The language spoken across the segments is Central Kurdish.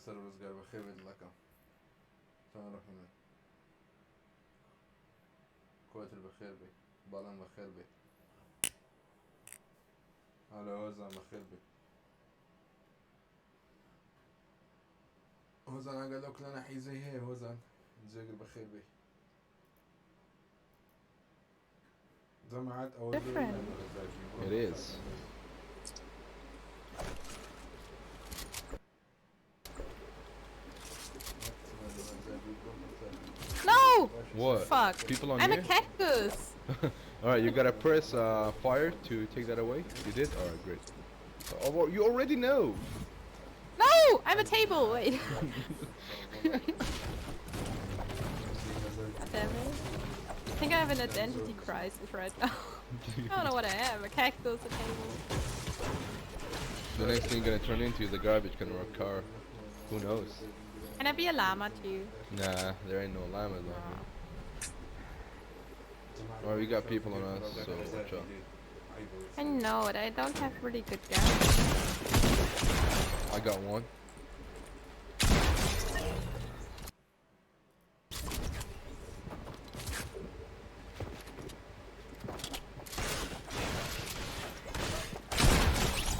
سەر ڕزگار بەخێر بێت دڵەکەم چۆن ڕەحمی من کۆتر بەخێر بێت بەڵام بەخێر بێت هەلۆ هۆزان بەخێر بێت هۆزان ئاگا لەو کلانە حیزەی هەیە هۆزان جێگر بەخێر بێ جەماعەت ئەوە زۆر Different. It is. No! What? Fuck. People on I'm a you? cactus. All right, you gotta press fire to take that away. You did? All right, great. Oh, well, you already know. No! I'm a table. Wait. God damn it. I think I have an identity crisis right now. I don't know what I am. A cactus, a table. The next thing you're gonna turn into is a garbage can or a car. Who knows? Can I be a llama too? Nah, there ain't no llamas on here. Alright, we got people on us, so watch out. I know it. I don't have really good guns. I got one.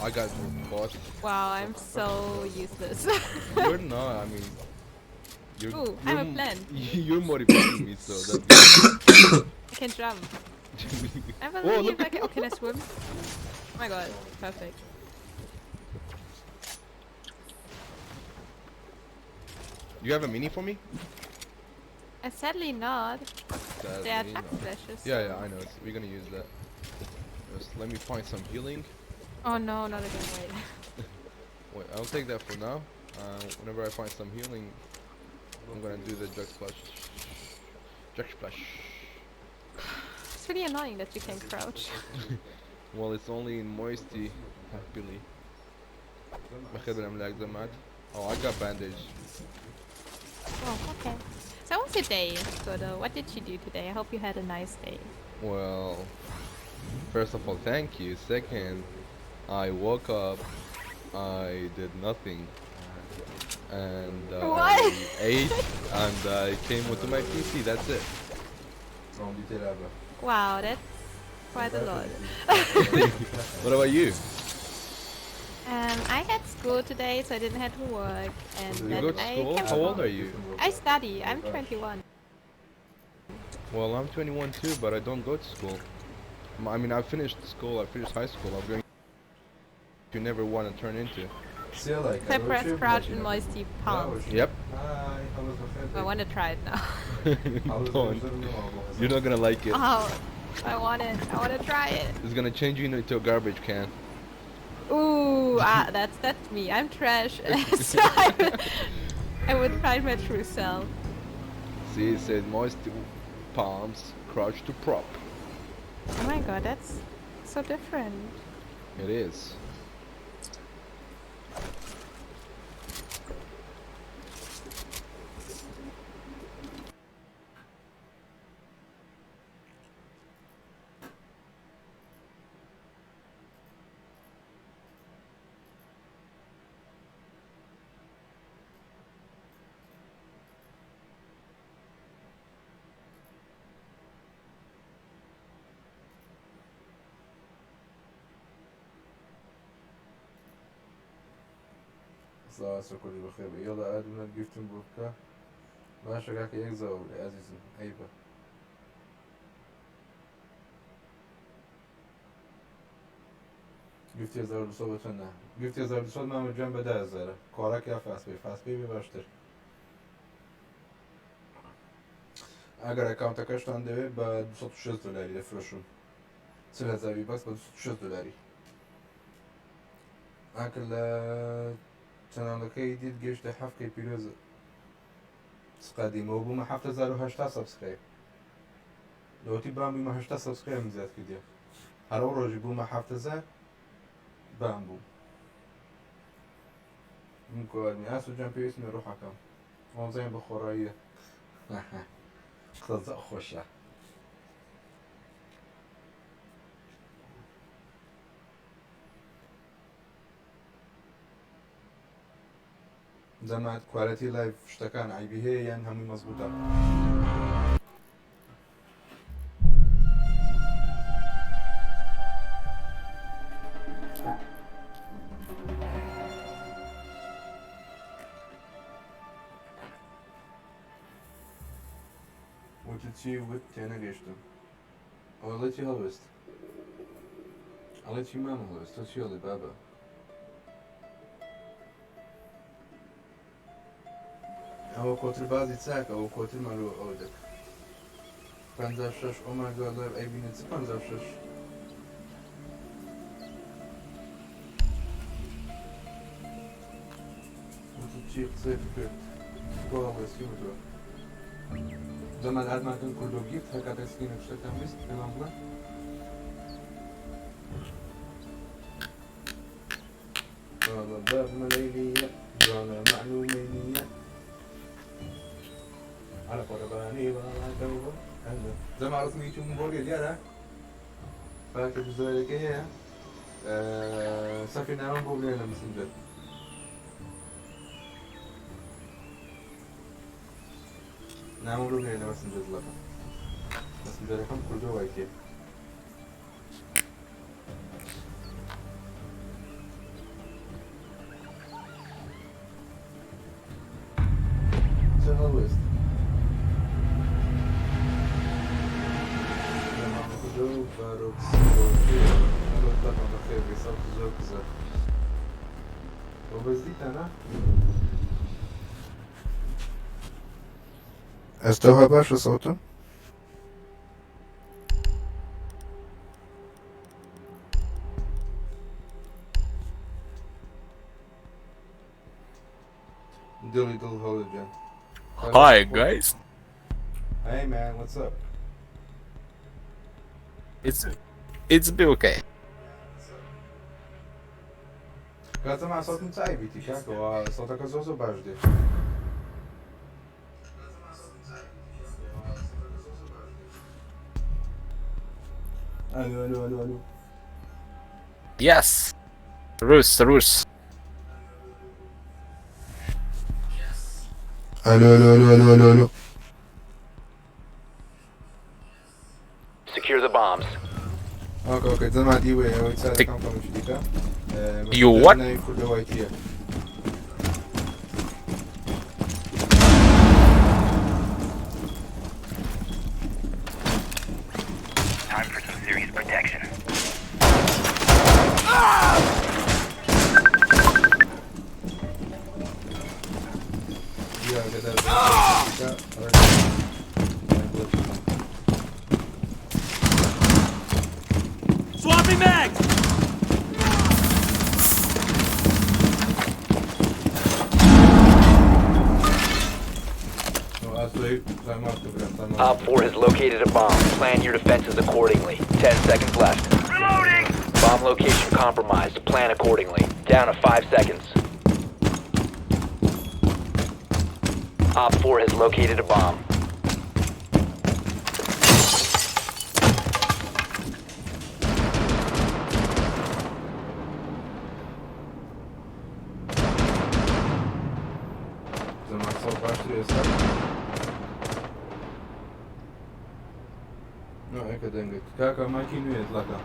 I got bought. Wow, I'm so useless. You're not. I mean, you're. Ooh, I'm you're a m- plant. You're motivating me, so that's good. I can jump. I Whoa, believe look I can. Oh, can I swim? Oh my god, perfect. You have a mini for me? Sadly not. Sadly They are not. chuck splashes. Yeah, so- yeah, I know. We're gonna use that. Just let me find some healing. Oh no, not again. Wait. Wait, I'll take that for now. Whenever I find some healing, I'm gonna do the jug splash. Jug splash. It's really annoying that you can crouch. Well, it's only in moisty, happily. بخير بالأملاك زمات. Oh, I got bandage. Oh, okay. So how was your day, Gordo? What did you do today? I hope you had a nice day. Well, first of all, thank you. Second, I woke up, I did nothing, and What? I ate, and I came onto my PC. That's it. Wow, that's quite a lot. What about you? I had school today, so I didn't have to work, and You then go to I school? came How old home. are you? I study. I'm 21. Well, I'm 21 too, but I don't go to school. I mean, I finished school. I finished high school. I'm going to never want to turn into. So I press crouch and moisty palms. Yep. I want to try it now. Don't. You're not gonna like it. Oh, I want it. I want to try it. It's gonna change you into a garbage can. Ooh, that's me. I'm trash. So I would find my true self. See, it says moist palms, crouch to prop. Oh my god, that's so different. It is. سڵاو ئاسۆ کوردی بەخێر بێ یاڵا ئادمنەت گفتم بۆ بکە باشە کاکە یەک زەوە بڵێ ئازیزم عەیبە گفتی 1200 بە چەندە گفتی 1200 مامە گیان بە 10,000 کۆڕەک یا فاسپەی فاسپەی بێ باشتر ئەگەر ئەکاونتەکەشتان دەوێت بە 260 دلاری دەفرۆشم 40,000 V-Bucks بە 260 دلاری ئاکە لە چەناڵەکەی دیت گەشتە حەفکەی پیرۆز قەدیمەوە بوومە 7080 subscribe لەوەتی بام بوومە 80 subscribe م زیاد کردیە هەر ئەو ڕۆژی بوومە 7000 بام بوو من کۆرمی ئاسو جان پێویستمی ڕۆحەکەم وەزەین بە خۆڕاییە قسە زۆر خۆشە جەماعەت quality live شتەکان عەیبی هەیە یان هەمووی مەزبوتە؟ وتت چی وت تێنەگەیشتم ئەوەڵێ چی هەڵوێست ئەڵێ چی مامە هەڵوێست تۆ چی ئەڵێ بابە ئەوە کۆتر بازی چاکە ئەوە کۆتر مەلۆ ئەو دەک 56 oh my god live ئەیبینە چ 56 وتت چی قسەی کرد بۆ هەڵوێستی وتوە زەمان ئادمانکەن کوردۆ گیفت هەر کاتێک سکرینە شتەکان بیست پێمان بڵێ زەما ڕسمی چوم بۆ دیارە باکە بزۆرەکە هەیە سەفی ناوم بۆ بنێ لە مسنجەر نامە بۆ بنێ لە مەسنجەر دڵەکەم مەسنجەرەکەم کوردۆ وای تێ چ هەڵوێست زۆر کزە بەزدیتانە ئێستا باشە سەوتم؟ دڵی دڵ هەڵگیان. Hi guys, Hey man, what's up? it's be okay. کاتەمان سەوتم چای بیتی کاکەوە سەوتەکە زۆر زۆر باش دێ. ئەلو ئەلو ئەلو ئەلو. Yes, Rus, Rus. ئەلو ئەلو ئەلو ئەلو ئەلو ئەلو. Secure the bombs. okay okay زەما دیوێ ئەوەی چارەکەم کەمشی دیکە. You what? ناوی کوردەوەی تیە. Time for some serious protection. یا گەدار دیکە. Swapping mags! ئاسۆی time out برام time out. OpFor has located a bomb. Plan your defenses accordingly. 10 seconds left. Reloading! Bomb location compromised. Plan accordingly. Down to 5 seconds. OpFor has located a bomb. زەما سەوت باشتر ئێستا؟ نا ئێکە دەنگت کاکە مایکی نوێ دڵەکە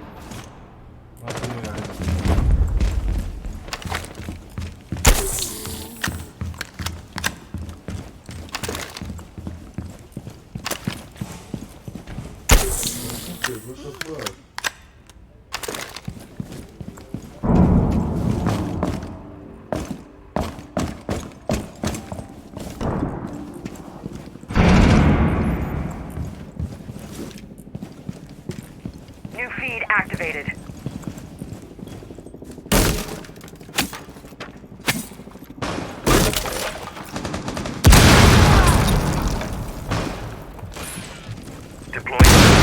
مایکی نوێ عەیبە. What the fuck? New feed activated. Deploying.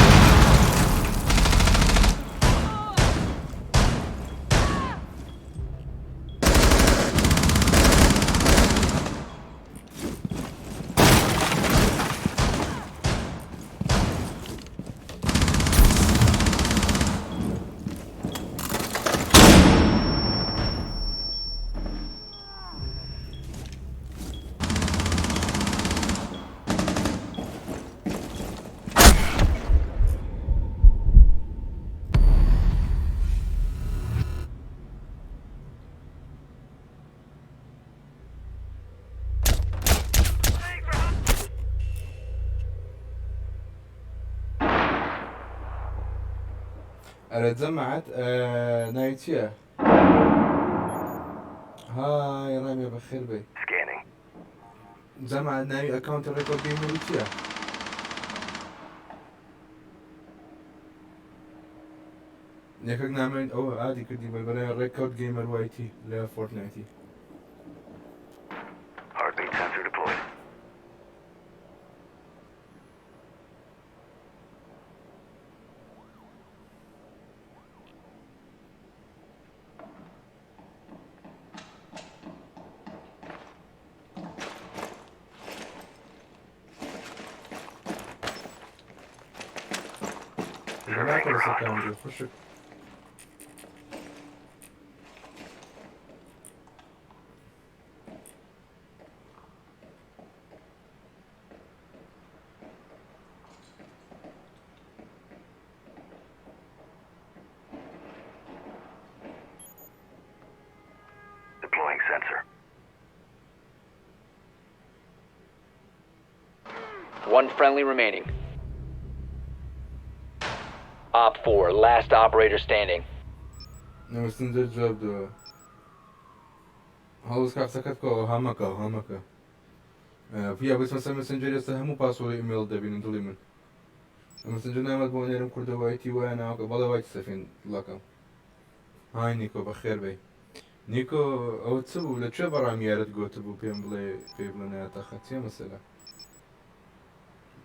ئەرێ جەماعەت ناوی چییە؟ های ڕامیە بەخێر بێی. Scanning. جەماعەت ناوی ئەکاونتی ڕێکۆرد گەیمەری چییە؟ یەکەک نامەین ئەوە ئادی کردی بەر بەناوی ڕێکەوت گەیمەر وایتی لە فۆرتنایتی. Heartbeat sensor deployed. ناکە لەسەر کامێرا خوشک. Deploying sensor. One friendly remaining. Op 4, last operator standing. مێسنجەر جواب دەوە هەڵوس کا قسەکەت بکەوە هەمەکە هەمەکە پیا بچمە سەر مێسنجەر ئێستا هەموو پاسۆری ئیمێڵ دەبینن دڵی من مێسنجەر نامەت بۆ نێرم کوردەوایتی وایە ناوەکە بەڵێ وایتی سەفین دڵەکەم های نیکۆ بەخێر بێی نیکۆ ئەوە چ بوو لە کوێ بەڕام یارت گۆتبوو پێم بڵێ پێی بڵێ نایەتە خەت چیە مەسەلە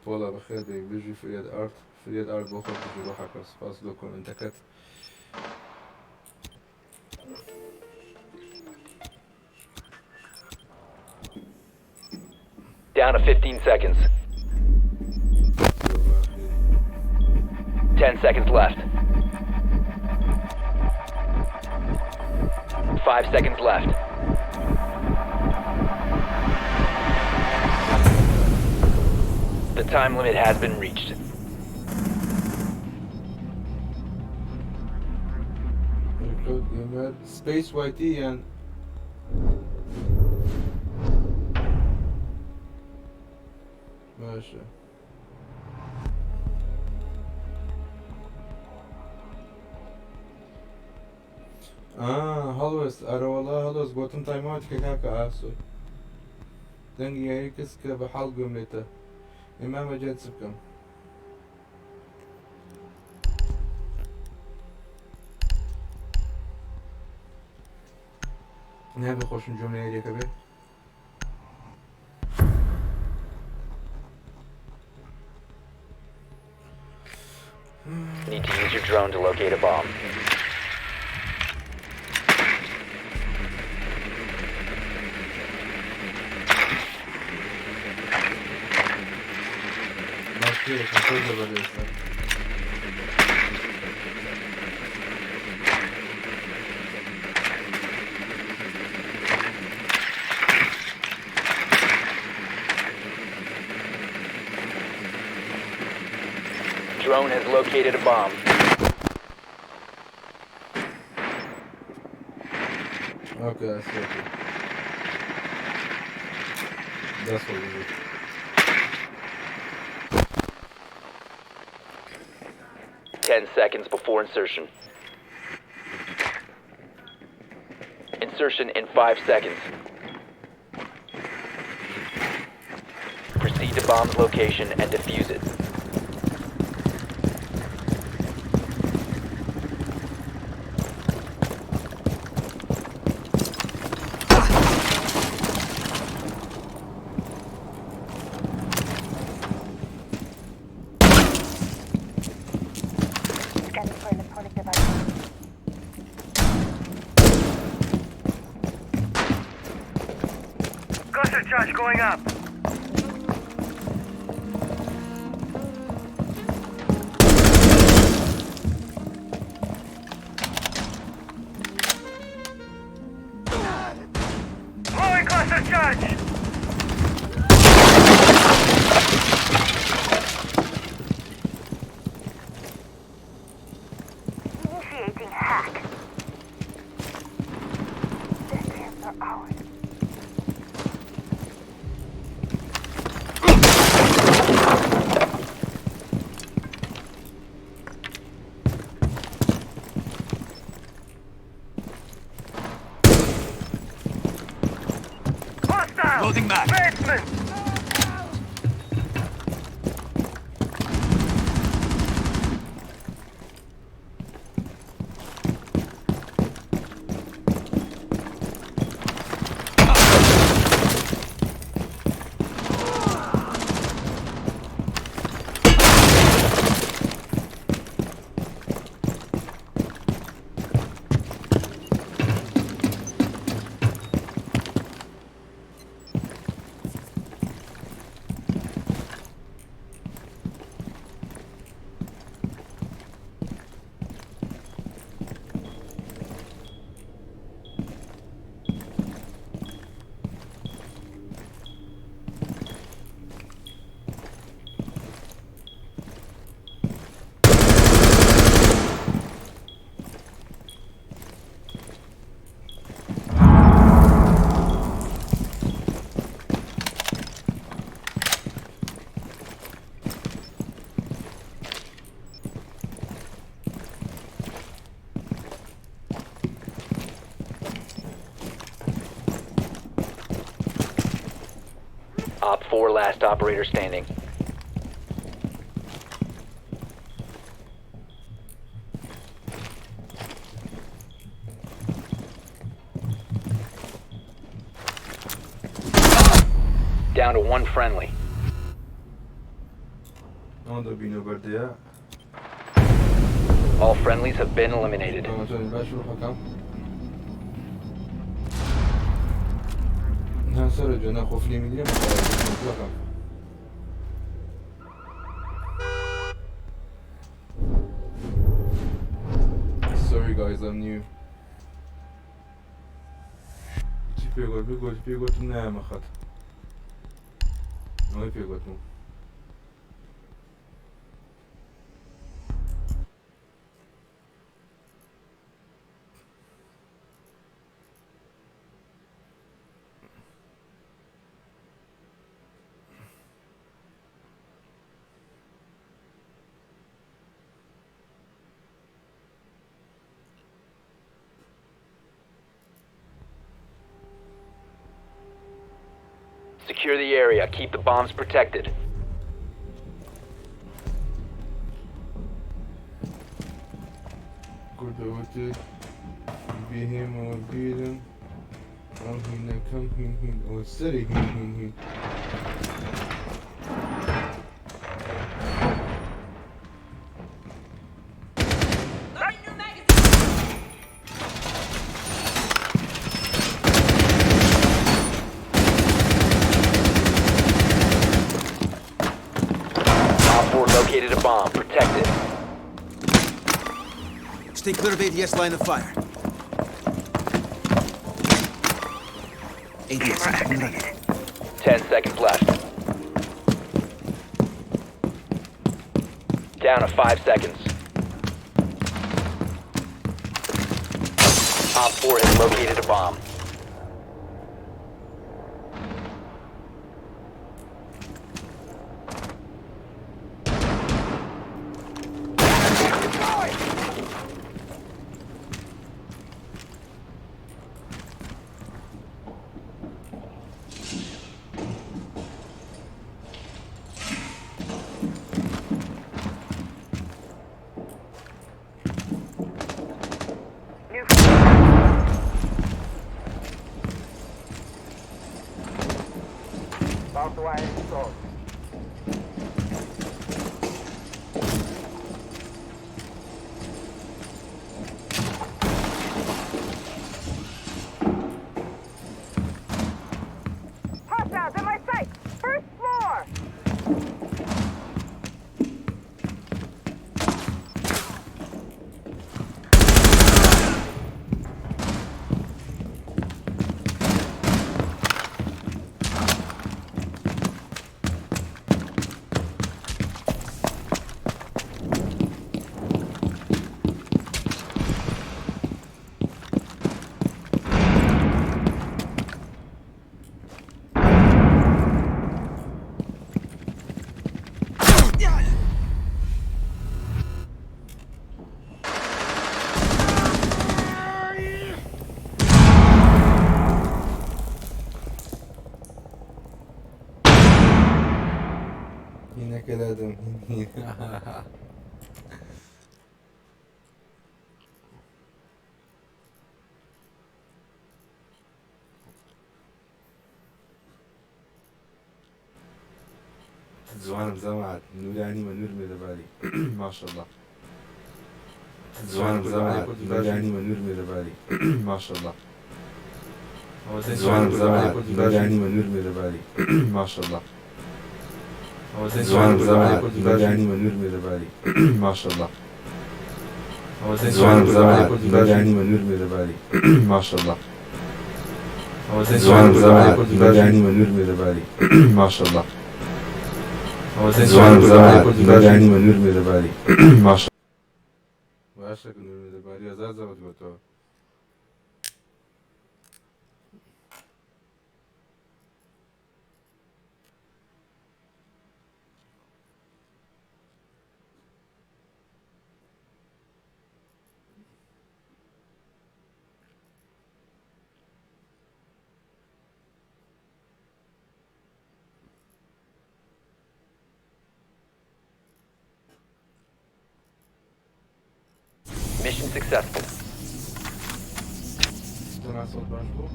پۆڵا بەخێر بێی بژی فریاد ئارت فریاد ئارت بۆ خۆت بژی ڕۆحەکەم سپاس لۆ کۆمێنتەکەت. Down to 15 seconds. 10 seconds left. 5 seconds left. The time limit has been reached. سپەیس وایتی یان باشە هەڵوێست ئەرەوەڵا هەڵۆست گۆتم تایماوت کە کاکە ئاسۆ دەنگی یاری کەس کە بە حاڵ گوێم لێتە ئێمامە گیان چ بکەم. نابێ خۆشم گوێم لە یاریەکە بێ. Need to use your drone to locate a bomb. باشترێکم خۆی لەبەر ئێستا. Drone has located a bomb. Okay, that's okay. That's what we do. 10 seconds before insertion. Insertion in 5 seconds. Proceed to bomb's location and defuse it. Scanning for electronic devices. Cluster charge going up. Throwing cluster charge. Initiating hack. The are ours. Op 4 last operator standing. Down to one friendly. ئەوەندە بینە بەردەیە. All friendlies have been eliminated. باش ڕۆحەکەم ها سەر جۆ ناخۆ فلیمی نییە مەکەم. Sorry guys, I'm new. چی پێگوت بگوت پێگوتم نایەمە خەت ئەوەی پێگوتم. Secure the area. Keep the bombs protected. کوردەوەتی بهێمەوە بیرم ئەم هینەکەم هین هین ئەوە سەری هین هین هین. Op 4 located a bomb. Protect it. Stay clear of ADS line of fire. ADS up and running. 10 seconds left. Down to 5 seconds. Op 4 has located a bomb. New barbed wire installed. Hostiles in my sight! First floor! هینەکە لادەم هین هین. جوانم زەمات نورانی مە نور مێدەباری ماشەڵڵا. جوانم زەمات نورانی مە نور مێدەباری ماشەڵڵا. جوانم زەمات نورانی مە نور مێدەباری ماشەڵڵا. جوانم زەمات نورانی مە نور مێدەباری ماشەڵڵا. جوانم زەمات نورانی مە نور مێدەباری ماشەڵڵا. جوانم زەمات نورانی مە نور مێدەباری ماشەڵڵا. جوانم زەمات نورانی مە نور مێدەباری ماشەڵڵا. باشە نور مێدەباری هەزار زەمەت گۆتەوە. Mission successful. تەناسۆت باش بوو.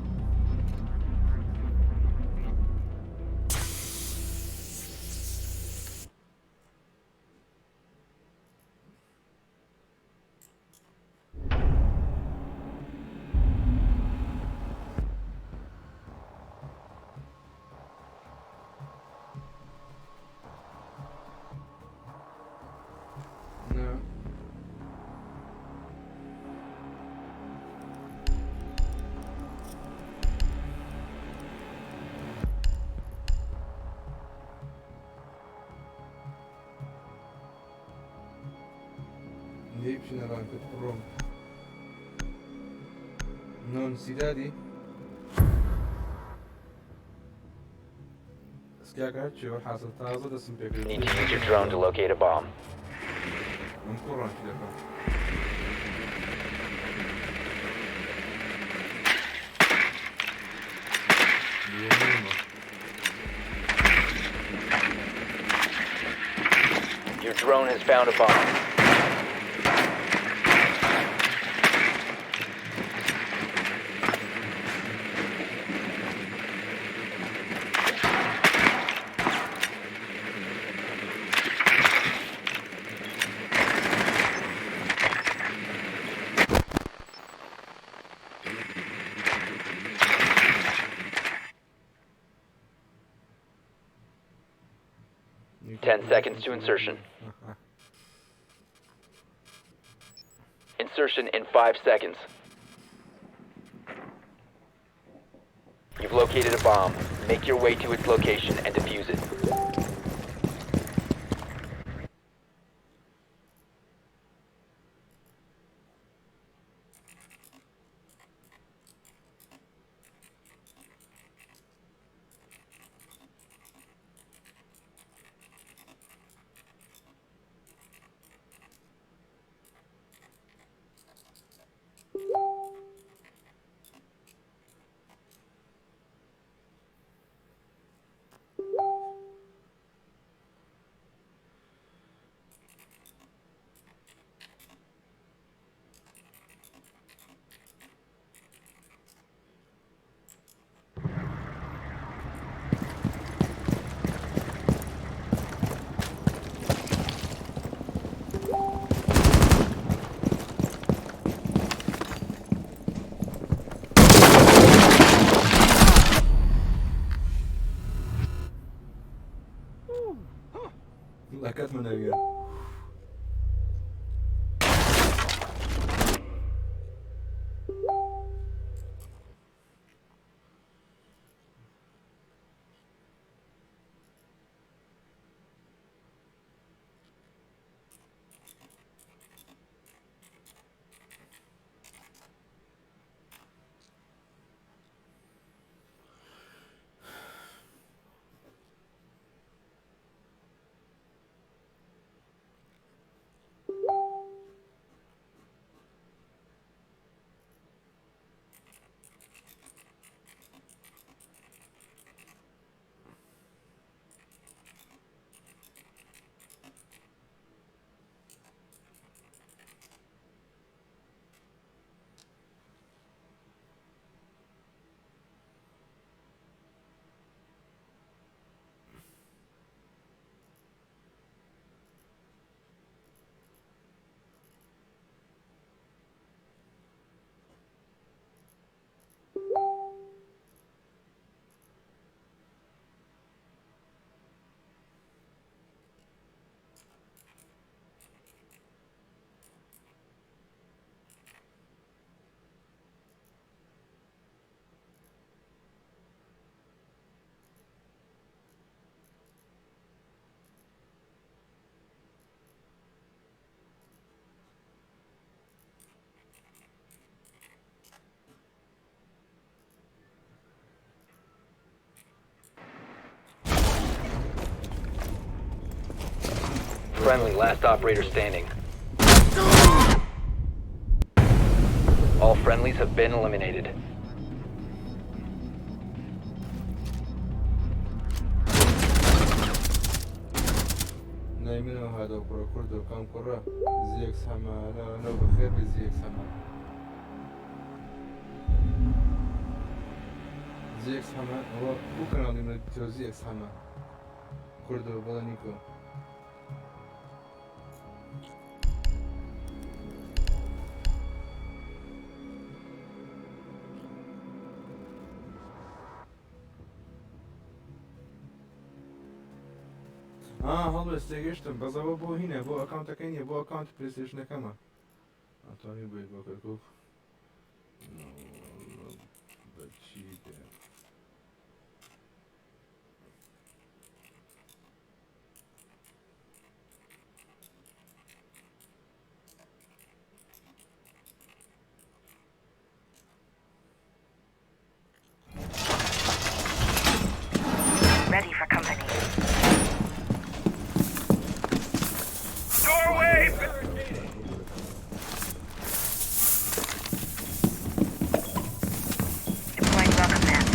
نا. ليه بشنو رانكت بروم نون سیدادی سکاکە هەرچی وەرحاصل تازە دەستم پێ کرد. Need to use your drone to locate a bomb. من کوڕ ڕانکی دەکەم. لێ Your drone has found a bomb. 10 seconds to insertion. Insertion in 5 seconds. You've located a bomb. Make your way to its location and defuse it. لاکات من ئەویە. Friendly, last operator standing. All friendlies have been eliminated. نای منەوە هاتەوە کوڕە کوردۆ کام کوڕە زیەکس هەمە نەو بەخێر بێ زیەکس هەمە زیەکس هەمە ئەوە بۆ کەناڵی منە تۆ زیەکس هەمە کوردۆ بەڵێ نیکۆ. ئا هەڵوێست تێگەشتم بەس ئەوە بۆ هینە بۆ ئەکاونتەکەی نیە بۆ ئەکاونتی پلەیستەیشنەکەمە ئەتوانی بێت بۆ کەرکوک بەچی بێ. Ready for company. Doorway! Deploying welcome mat.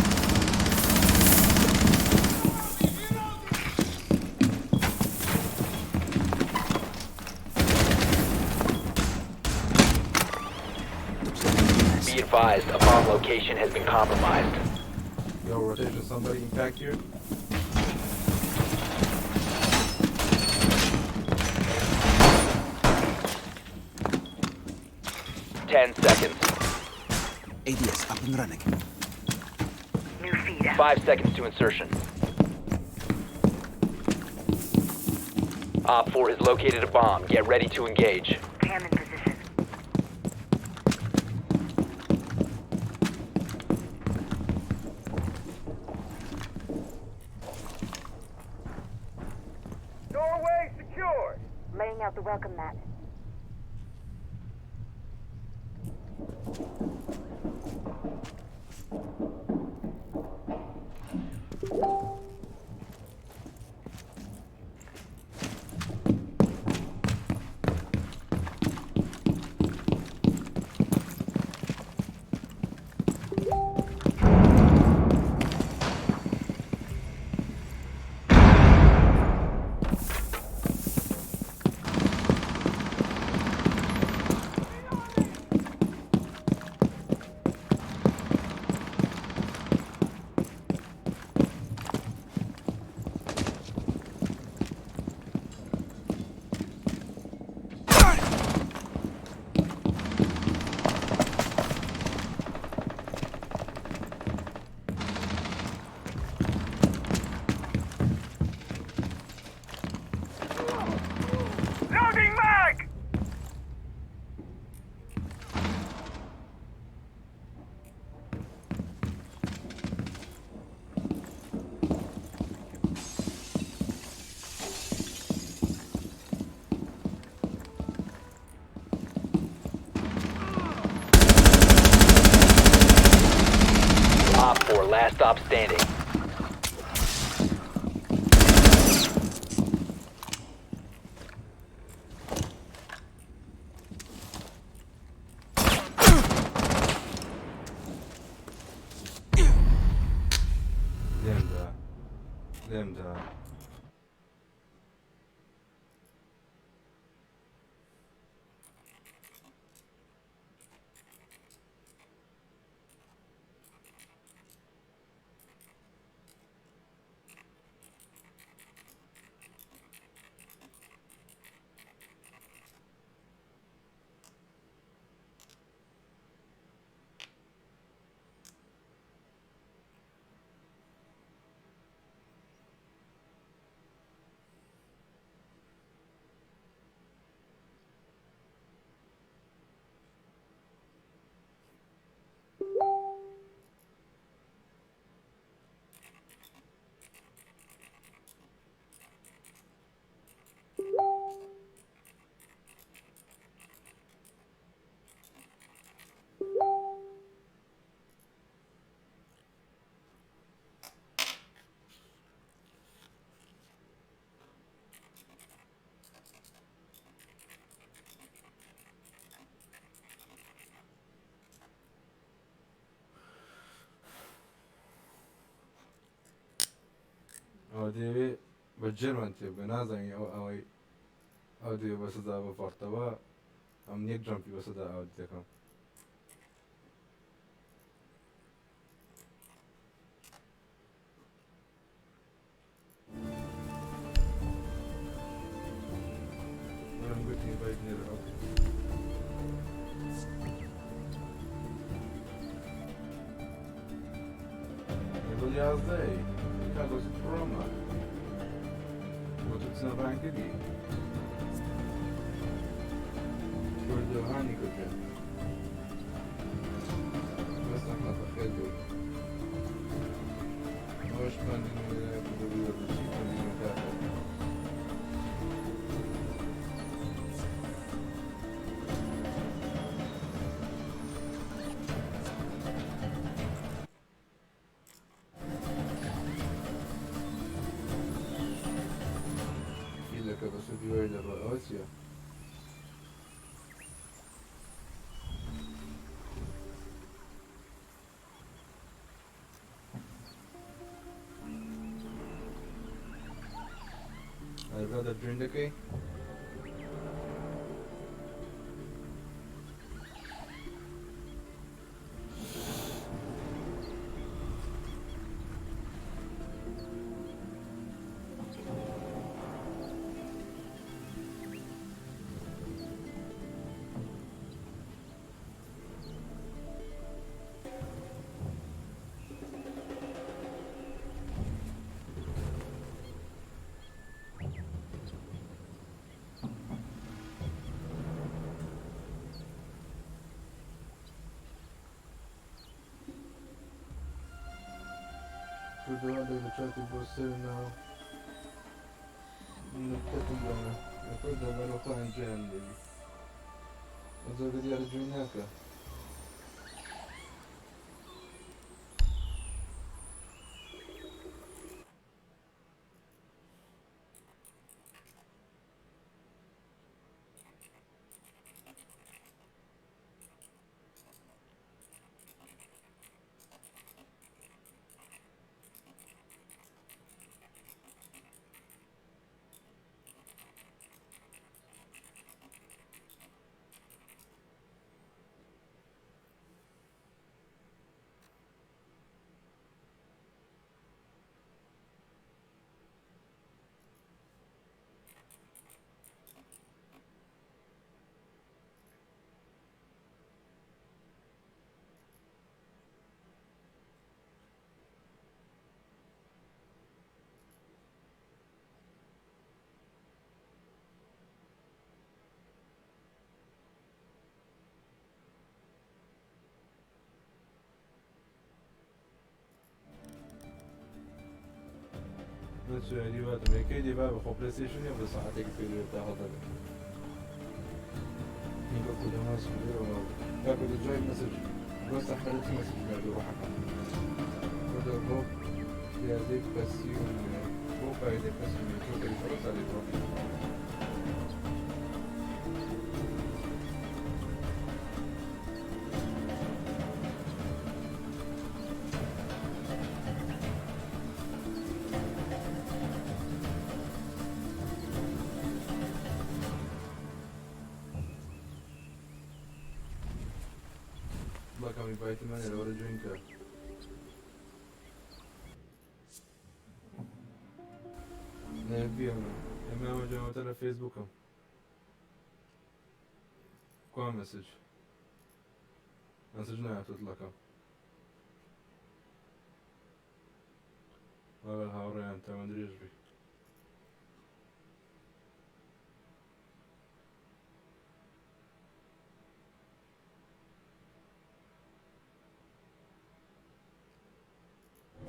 Be advised, a bomb location has been compromised. Yo, rotation, somebody impact here. 10 seconds. ADS up and running. New feed out. 5 seconds to insertion. OpFor has located a bomb. Get ready to engage. Cam in position. Doorway secured! Laying out the welcome mat. Loading mag! OpFor, last stop standing. لێمدا لێمدا. ئەوە دەیەوێ بە جێمان تێ بگە نازانین ئەوە ئەوەی. ئەودیو بەسەدا بپەڕتەوە ئەمن یەک jump ی بەسەدا ئاودی دەکەم. وەرم گوتی invite نێرە ئەو. level یازدەی کاک pro مە بۆ تۆ بچنە ranked ی کوردەوانی کوردە بەس ئەحمەد بەخێر بێی. ئەوەش پەندی نوێ کوردەوی وەرزشی پەندی نوێ کاکە. فیلەکە بەسەر دیواری دەڕوا ئەوە چییە؟ ئەرێ برادەر join دەکەی؟ کوردەوە دەک لە چاتی بۆ سەر ناو نکتەتم بۆنە لە کوردە بەرەو خۆیان جێیان لێبی ئەزۆگە دیارە جوێ ناکە. من سوێدی واتم یەکەی دی بابە خۆ PlayStation نیە بە ساعتێک پێ تا هەڵدەبێت کاکو جوای message بۆ سەحرەتی message ناردوو ڕۆحەکە کوردە بۆ پیادەی پەسیون بۆ پایدەی پەسیون تۆ کەری فڕۆ سالی بڕۆ بەکەم invite مەنێرە وەرە join کە. نەبیەمە ئێمە ئەمە جوانەتە لە فەیسبووکم کوا message message نایەتۆ دڵەکەم وەڵا هاوڕێیان تەمەن درێژ بی.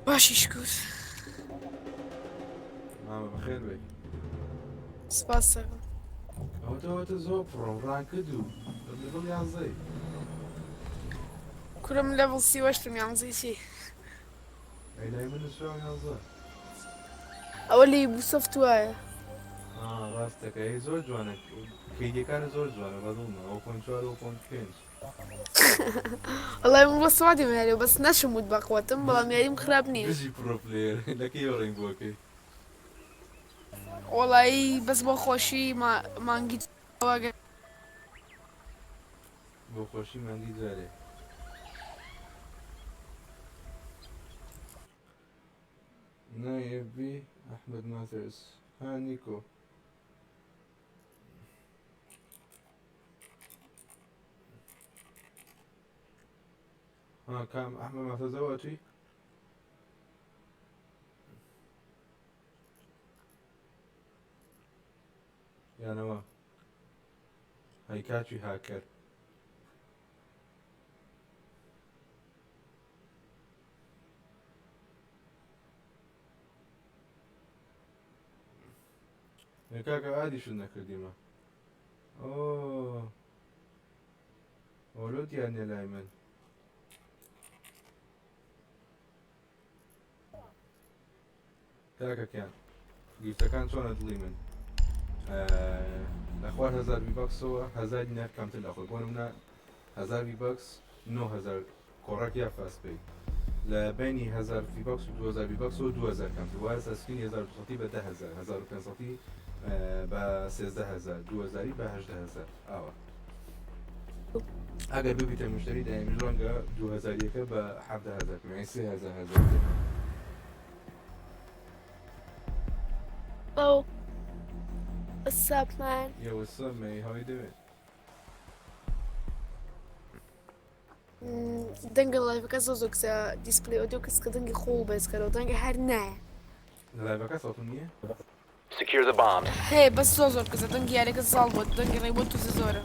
باشی شکور. مامە بەخێر بێی. سپاس دەکەم. ئەوەتە ئەوەتە زۆر pro م ranked و level یانزەی. کورە من level 38م یانزەی چی؟ ئەی لای من نووسراوە یانزە. ئەوە لە Ubisoft وایە. ئا ڕاست دەکەی ئەی زۆر جوانە KD ەکانت زۆر جوانە بەدڵمە ئەو point چوار ئەو point پێنج. وەڵای من بۆ سوادیم یاریەوە بەس نەشم وت بەقوەتم بەڵام یاریم خراپ نییە. بژی pro player لە کەیەوە ڕەنگ بۆکەی؟ وەڵایی بەس بۆ خۆشی مانگی بۆ خۆشی مانگی جارێ. نایبی ئەحمد ماترس ها نیکۆ. ها کام ئەحمد ماترزەوە ئەچی؟ یانەوە هەی کاکی هاکەر. کاکە ئادیشت نەکردیمە ئۆ ئۆلۆ دیار نیە لای من. کاکە کیان گیفتەکان چۆنە دڵی من لە خوار هەزار ڤیباکسەوە هەزار دینار کەمتر لە خۆی بۆ نمونە هەزار ڤیباکس 9000 کۆڕەک یا فاست پەی لە بینی هەزار ڤیباکس و 2000 ڤیباکسەوە 2000 کەمتر وایە سکینی 1200 بە 10000 1500 بە 13000 2000 بە 18000 ئاوا ئەگەر ببیتە مشتری دایمیش ڕەنگە 2000 یەکە بە 17000 یعنی 3000 هەزار. Oh, what's up, man? Yeah, what's up, man? How you doing? دەنگە لایڤەکە زۆر زۆر کزە دیسپلی ئۆدیۆ کز کە دەنگی خۆ بەرز کەرەوە دەنگە هەر نایە. لە لایڤەکە سەوتم نییە؟ Secure the bombs. هەیە بەس زۆر زۆر کزە دەنگی یاریەکە زاڵ بووە دەنگی ڕێنبۆ توزە زۆرە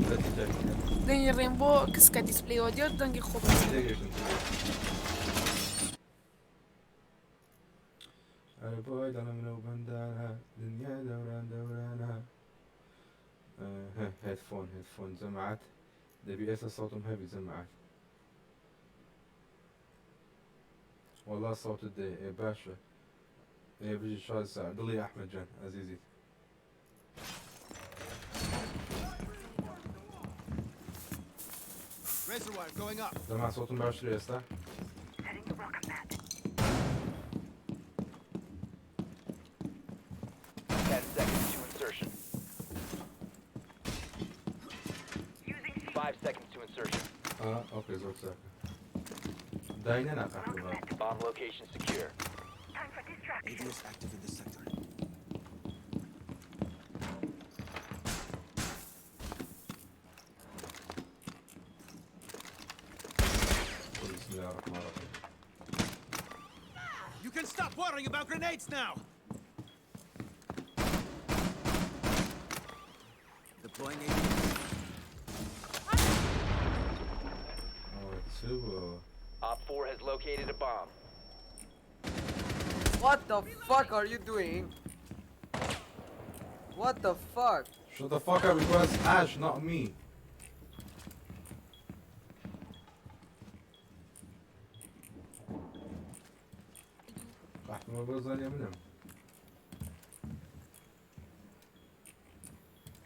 دەنگی ڕێنبۆ کز کە دیسپلی ئۆدیۆ دەنگی خۆ بەرز کەرەوە. تێگەیشتم ئەرێ بۆی دەڵێم لەو بەندانە دنیای دەوران دەورانە. هێدفۆن هێدفۆن جەماعەت دەبی ئێستا سەوتم هەبی جەماعەت. وەڵا سەوتت دێ ئێ باشە ئێ بژی شاد سا دڵی ئەحمەد جان ئەزیزیت. Razor wire going up. جەماعەت سەوتم باشترە ئێستا؟ Setting the welcome mat. 10 seconds to insertion. Using shield. 5 seconds to insertion. ئا ئۆکەی زۆر چاکە داینەنا قەحپە بابە. Bomb location secure. Time for distraction. ADS active in this sector. بسم الله الرحمن الرحيم. You can stop worrying about grenades now. Deploying ADS. ئەوە چ بووە؟ Op 4 has located a bomb. What the fuck are you doing? What the fuck? Shut the fuck up, it was Ash, not me. قەحپە بەزانیە منم.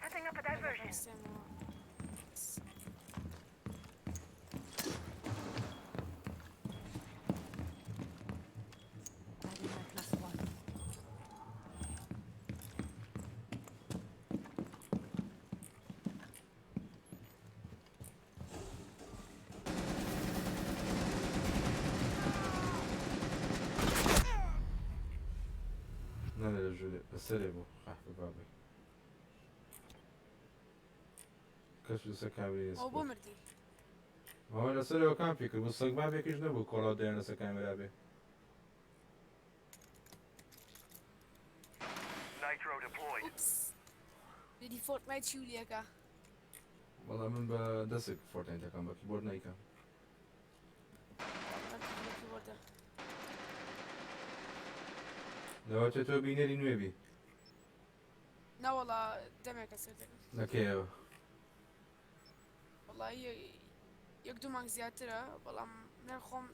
Setting up a diversion. نا لە ژوورێ لەسەرێ بوو قەحپە بابی. کەس لەسەر کامێرای ئەو بۆ سپۆرت. مردی؟ ئەوە لەسەرەوە کام پێ کرد بوو سەگ بابێکیش نەبوو کۆڵاو دەیان لەسەر کامێرا بێ. Nitro deployed. ئوپس بیری فۆرتنایت چی ولیەکە. وەڵا من بە دەستێک فۆرتنایتەکەم بە کیبۆرد نیکەم. کیبۆردە. لەوەچێ تۆ بینەری نوێ بی. نەوەڵا دەمێکە سەر دەکەم. لەکەیەوە؟ وەڵی یەک دوو مانگ زیاترە بەڵام من خۆم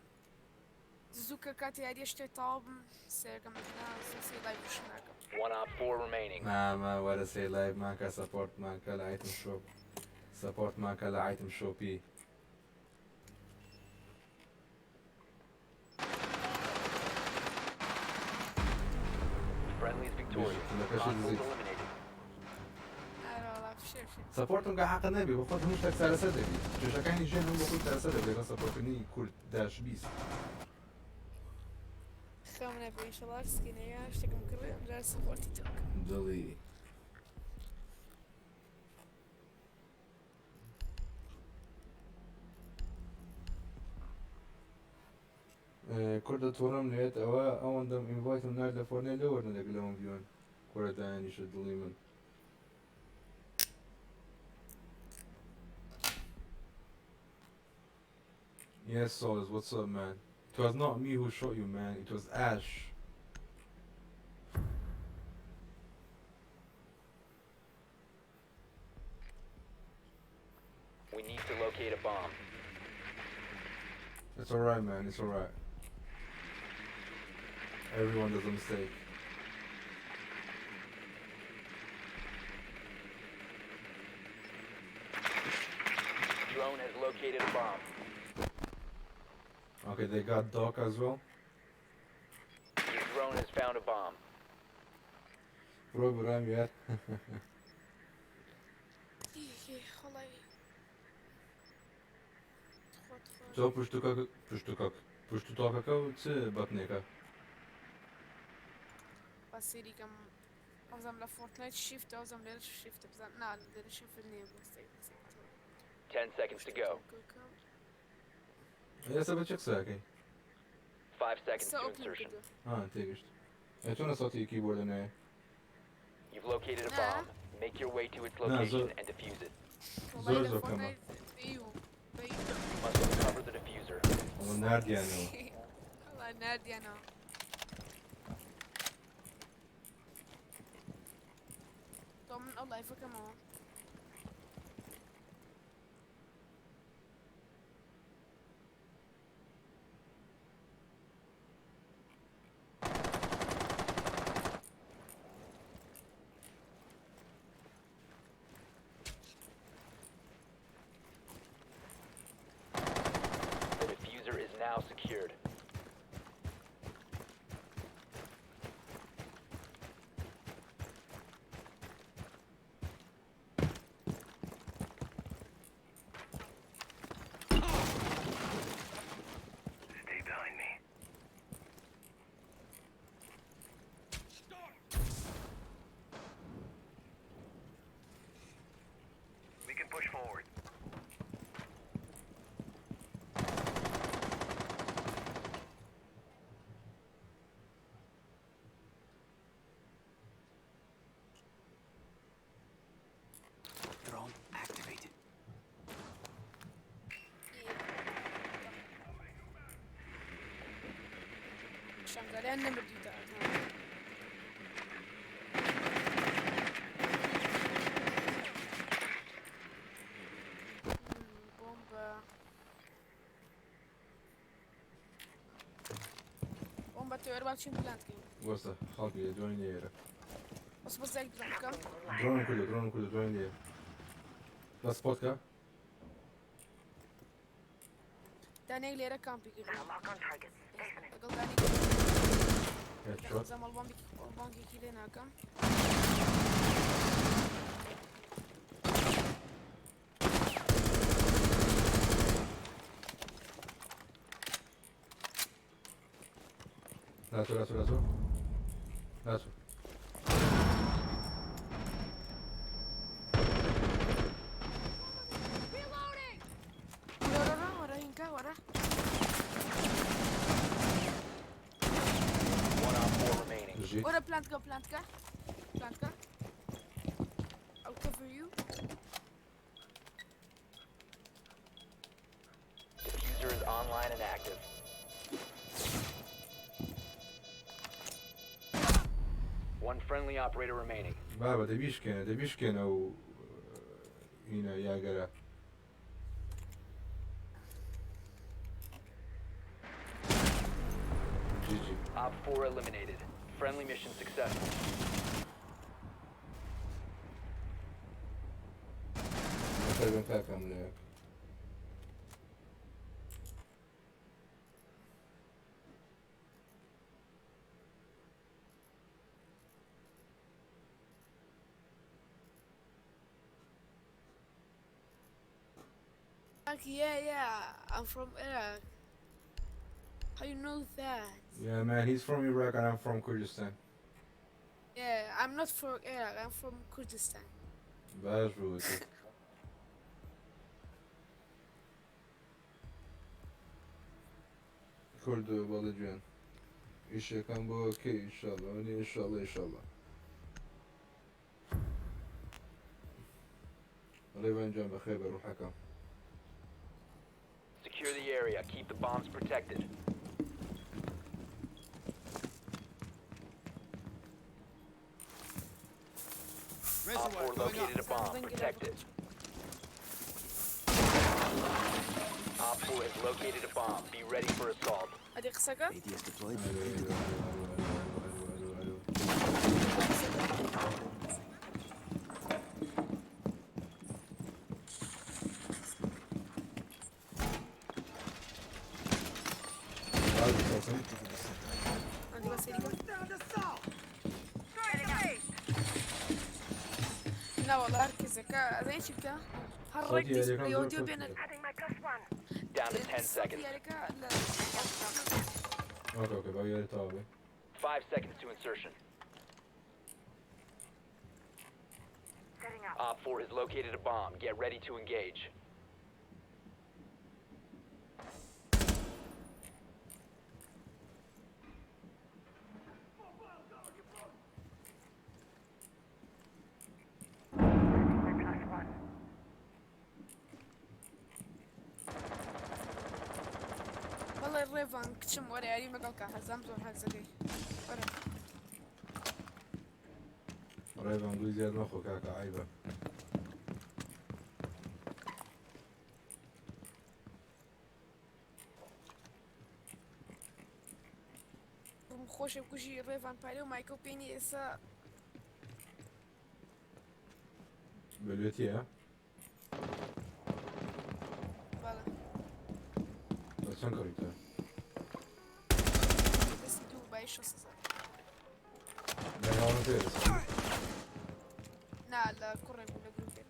زوو کە کاتی یاریە شتێک تەواو بم سەیرەکەم نا زوو سەی لایڤ ناکەم. 1 Op 4 remaining. مامە وەرە سەی لایڤ ماکە سەپۆرت ماکە لە ئایتم شۆپ سەپۆرت ماکە لە ئایتم شۆپی. Friendly is victorious. لەکە کاکەشی Hostiles دزیت. eliminated. ئەرە وەڵا فشێ فشێ. support م کە حەقە نەبی بۆ خۆت هەموو شتێک چارەسەر دەبی کێشەکانی ژیان هەموو بۆ خۆی چارەسەر دەبی لەگەڵ support کردنی کورد dash 20. خەم نەبێ ئینشەڵا skin ەیە شتێکم کڕی ئەمجار support ی تۆ بکەم. دڵی. کوردە توڕەم لێت ئەوە ئەوەندەم invite م نارد لە فۆرنێ لێ وەرنەدەگرت لەوەم بیۆن کورە دایانیشە دڵی من. Yes, Solis, what's up, man? It was not me who shot you, man. It was Ash. We need to locate a bomb. It's alright, man. It's alright. Everyone does a mistake. Drone has located a bomb. Okay, they got Doc as well. Your drone has found a bomb. Bro, برام یار. وەڵای تخوا تخوا. تۆ پشتوکەکە پشتوکەک پشتوتاکەکە و چ بەتنێکە؟ بە سەیری کەم ئەوزام لە فۆرتنایت shift ئەوزام لێرە shift بزان نا لێرە shift نییە بۆ سەیر 10 seconds to go. ئێستا بە چ قسەکەی؟ 5 seconds سە to open insertion. کردو. ها تێگەشت. ئێ چۆنە سەوتی keyboard ە نایە؟ You've located a Nah. bomb. Make your way to its Nah, location so- and defuse it. وەڵای زۆر لە زۆر کەمە. فۆرتنایت دەیوم دەیوم. You must recover the diffuser. ئەوە ناردیانەوە. وەڵا ناردیانەوە. تۆ من ئەو live ەکەمەوە. The diffuser is now secured. Stay behind me. We can push forward. Drone activated. شەنگالیان نەمردوویتە. بۆمبە بۆمبە تۆ با چین plant کەین. وەستە خەڵکی لێ دوای لێرە. بەس بەس یەک درۆن بکەم. درۆنم کردو درۆنم کردو دوای لێ. بە spot کە؟ دانەیەک لێرە کامپی کردو. Lock on targets. لەگەڵ دانێک Headshot. زەمەڵ بانگێکی لێ ناکەم. لاتۆ لاتۆ لاتۆ لاتۆ. وەرە وەرە هینکە وەرە. One OpFor remaining. بژیت. وەرە plant کە plant کە plant کە. I'll cover you. Diffuser is online and active. One friendly operator remaining. بابە دەبیشکێنە دەبیشکێنە و هینە یاگەرە. GG. OpFor eliminated. Friendly mission successful. بەخێر بێن کاکەم لەیەک. Iraqi? Yeah, yeah. I'm from Iraq. How you know that? Yeah, man, he's from Iraq and I'm from Kurdistan. Yeah, I'm not from Iraq. I'm from Kurdistan. باش بوو کورد بەڵێ جوێن ئیشەکان بۆ کەی ئینشاڵڵا منی ئینشاڵڵا ئینشاڵڵا ڕێبان جان بەخێر بە ڕوحەکەم. Secure the area. Keep the bombs protected. Op Razor 4 wire going up. located a bomb. Protect it. Op 4 has located a bomb. Be ready for assault. ئەدی قسەکە؟ ADS deployed. ئەلو Ready to ئەلو go. ئەلو ئەلو ئەلو ئەلو ئەلو سەڵتم. Activate the sector. ئەدی بە سەیریکە. Down the south. نەوەڵا هەر کەسێکە ئەزانی چی بکە؟ هەر صوتی ڕێک یاریەکان دیسپلەی زۆر ئۆدیۆ کورت بێنە بوو. Adding my plus one. Down to 10 صوتی seconds. یاریەکە لە ئۆکە ئۆکە با یاری تەواو بێ. 5 seconds to insertion. Setting up. Op 4 has located a bomb. Get ready to engage. Adding my plus one. بەڵێ ڕێڤان کچم وەرە یاری مەگەڵ کە حەزام زۆر حەزەکەی وەرە. ڕێبان گوی زیاد مەخۆ کاکە عەیبە. ڕوم خۆشە کوژی ڕێڤان پارێ و مایکڵ پێنی ئێستا بەلوێتیە؟ بەڵێ. بە چەند کڕیتە؟ دەستی دوو بای 600. لەگەڵ پێ دەست. نا لە کوڕێک بوو لە گروپێک.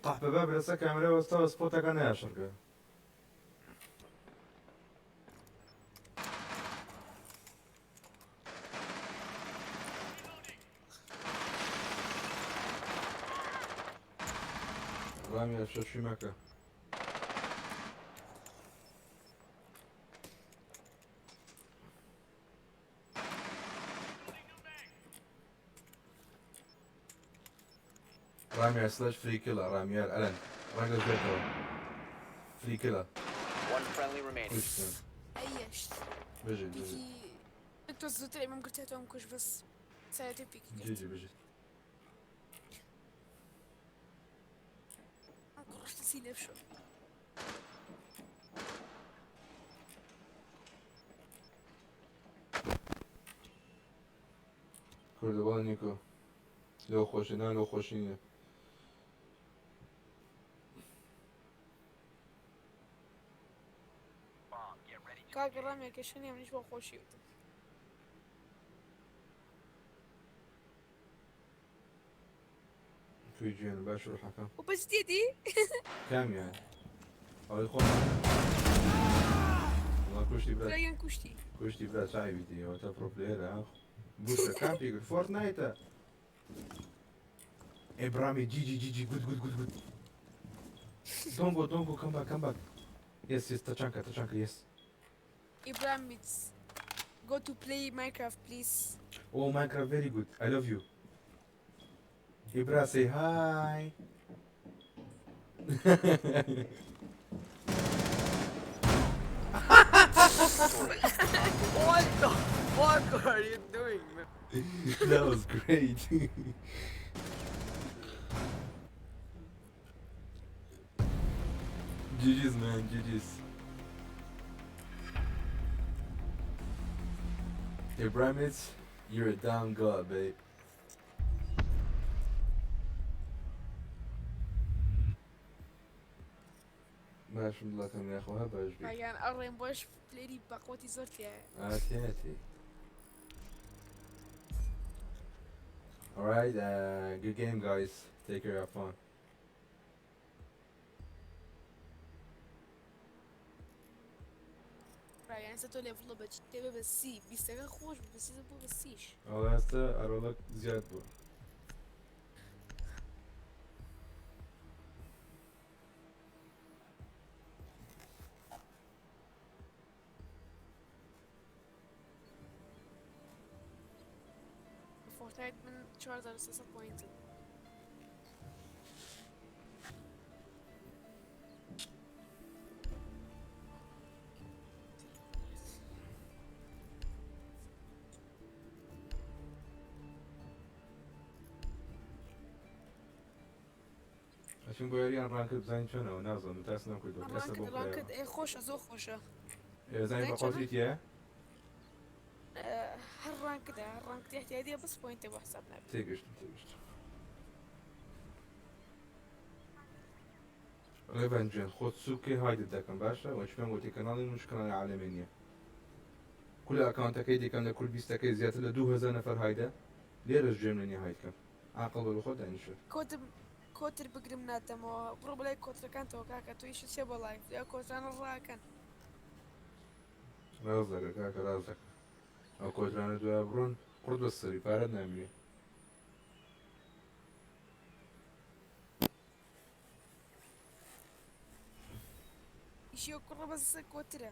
قەحپە باب لەسەر کامێرا وەستاوە سپۆتەکە نایاشڕکە. ڕامیان شەشی مەکە. ڕامیار سلش فری کیڵە ڕامیار ئەلەن ڕەنگە ژێتەوە فری کیڵە. One friendly remaining. کوشتن. ئەیەشت. بژیت بژیت. پیکی تۆ زووتر ئێمەم گرتێتەوەم کوش بەس سایەتی پیکی کرد. جیجی بژیت. ئەم کوڕشتە سی لێ بشۆ. کوردە بەڵێ نیکۆ لەو خۆشی نا لەو خۆشی نییە. Bomb. Get ready to کاکە engage. ڕامێکە شەنی منیش بۆ خۆشی وتم. کوی جوێن باش ڕوحەکەم. و بەس دیدی؟ کامیان ئەوەی خۆمان وەڵا کوشتی برا. برایان کوشتی. کوشتی برا چاوی دی ئەوە تا پرۆ پلەیەرە بووشە کام پێ کرد فۆرتنایتە. ئێ برامی جی جی جی جی گود گود گود گود. Don't go, don't go, come back, come back. Yes, yes, Tachanka, Tachanka, yes. Ibrahim, it's go to play Minecraft, please. Oh, Minecraft, very good. I love you. Ibra, say hi. What the fuck are you doing, man? That was great. GG's, man, GG's. Ibrahimits, you're a damn god, babe. باشم دڵەکەم یاخۆ هەر باش بی. یان ئەو ڕێنبۆش پلەیری بەقوەتی زۆر تیایە. ئاتیاتی. Alright, good game guys. Take care, have fun. یان ئێستا تۆ لێڤڵە بە چی تێبێ بە سی بیستەکە خۆش بوو بەس ئێستا بوو بە سیش. ئەوە ئێستا ئەرۆڵەک زیاد بوو. فۆرتنایت من 4300 پۆینتم. ئەچین بۆ یاریان ڕانکت بزانین چۆنەوە نازانم تا ئێستا نەمکردووە ئێستا ڕانکت بۆم ڕانکت کرایەوە. ئێ خۆشە زۆر خۆشە. ئێ زانین زانین بە چۆنە؟ قوتی تیایە؟ هەر ڕانکتە هەر ڕانکت احتیادیە بەس پۆینتە بۆ حساب نابێت. تێگەشتم تێگەشتم. ڕێڤەن جێن خۆت سوکەی هایدت دەکەم باشە وەچ پێم وتی کەناڵی منش کەناڵی عالەمێ نییە کول ئەکاونتەکەی دیکەم لە کول بیستەکەی زیاتر لە 2000 نەفەر هایدە لێرەش گوێم لێ نییە هاید کەم عاقڵ بە خۆت دانیشە. کۆتر کۆتر بگرم ناتەمەوە بڕۆ بەلای کۆترەکانتەوە کاکە تۆ ئیشت چیە بۆ لایڤ ئەو کۆترانە ڕاکەن. ڕاست دەکە کاکە ڕاست دەکە ئەو کۆترانە دوایە بڕۆن قوڕت بە سەری پارەت نامینێ. ئیشی ئەو کوڕە بەس کۆترە.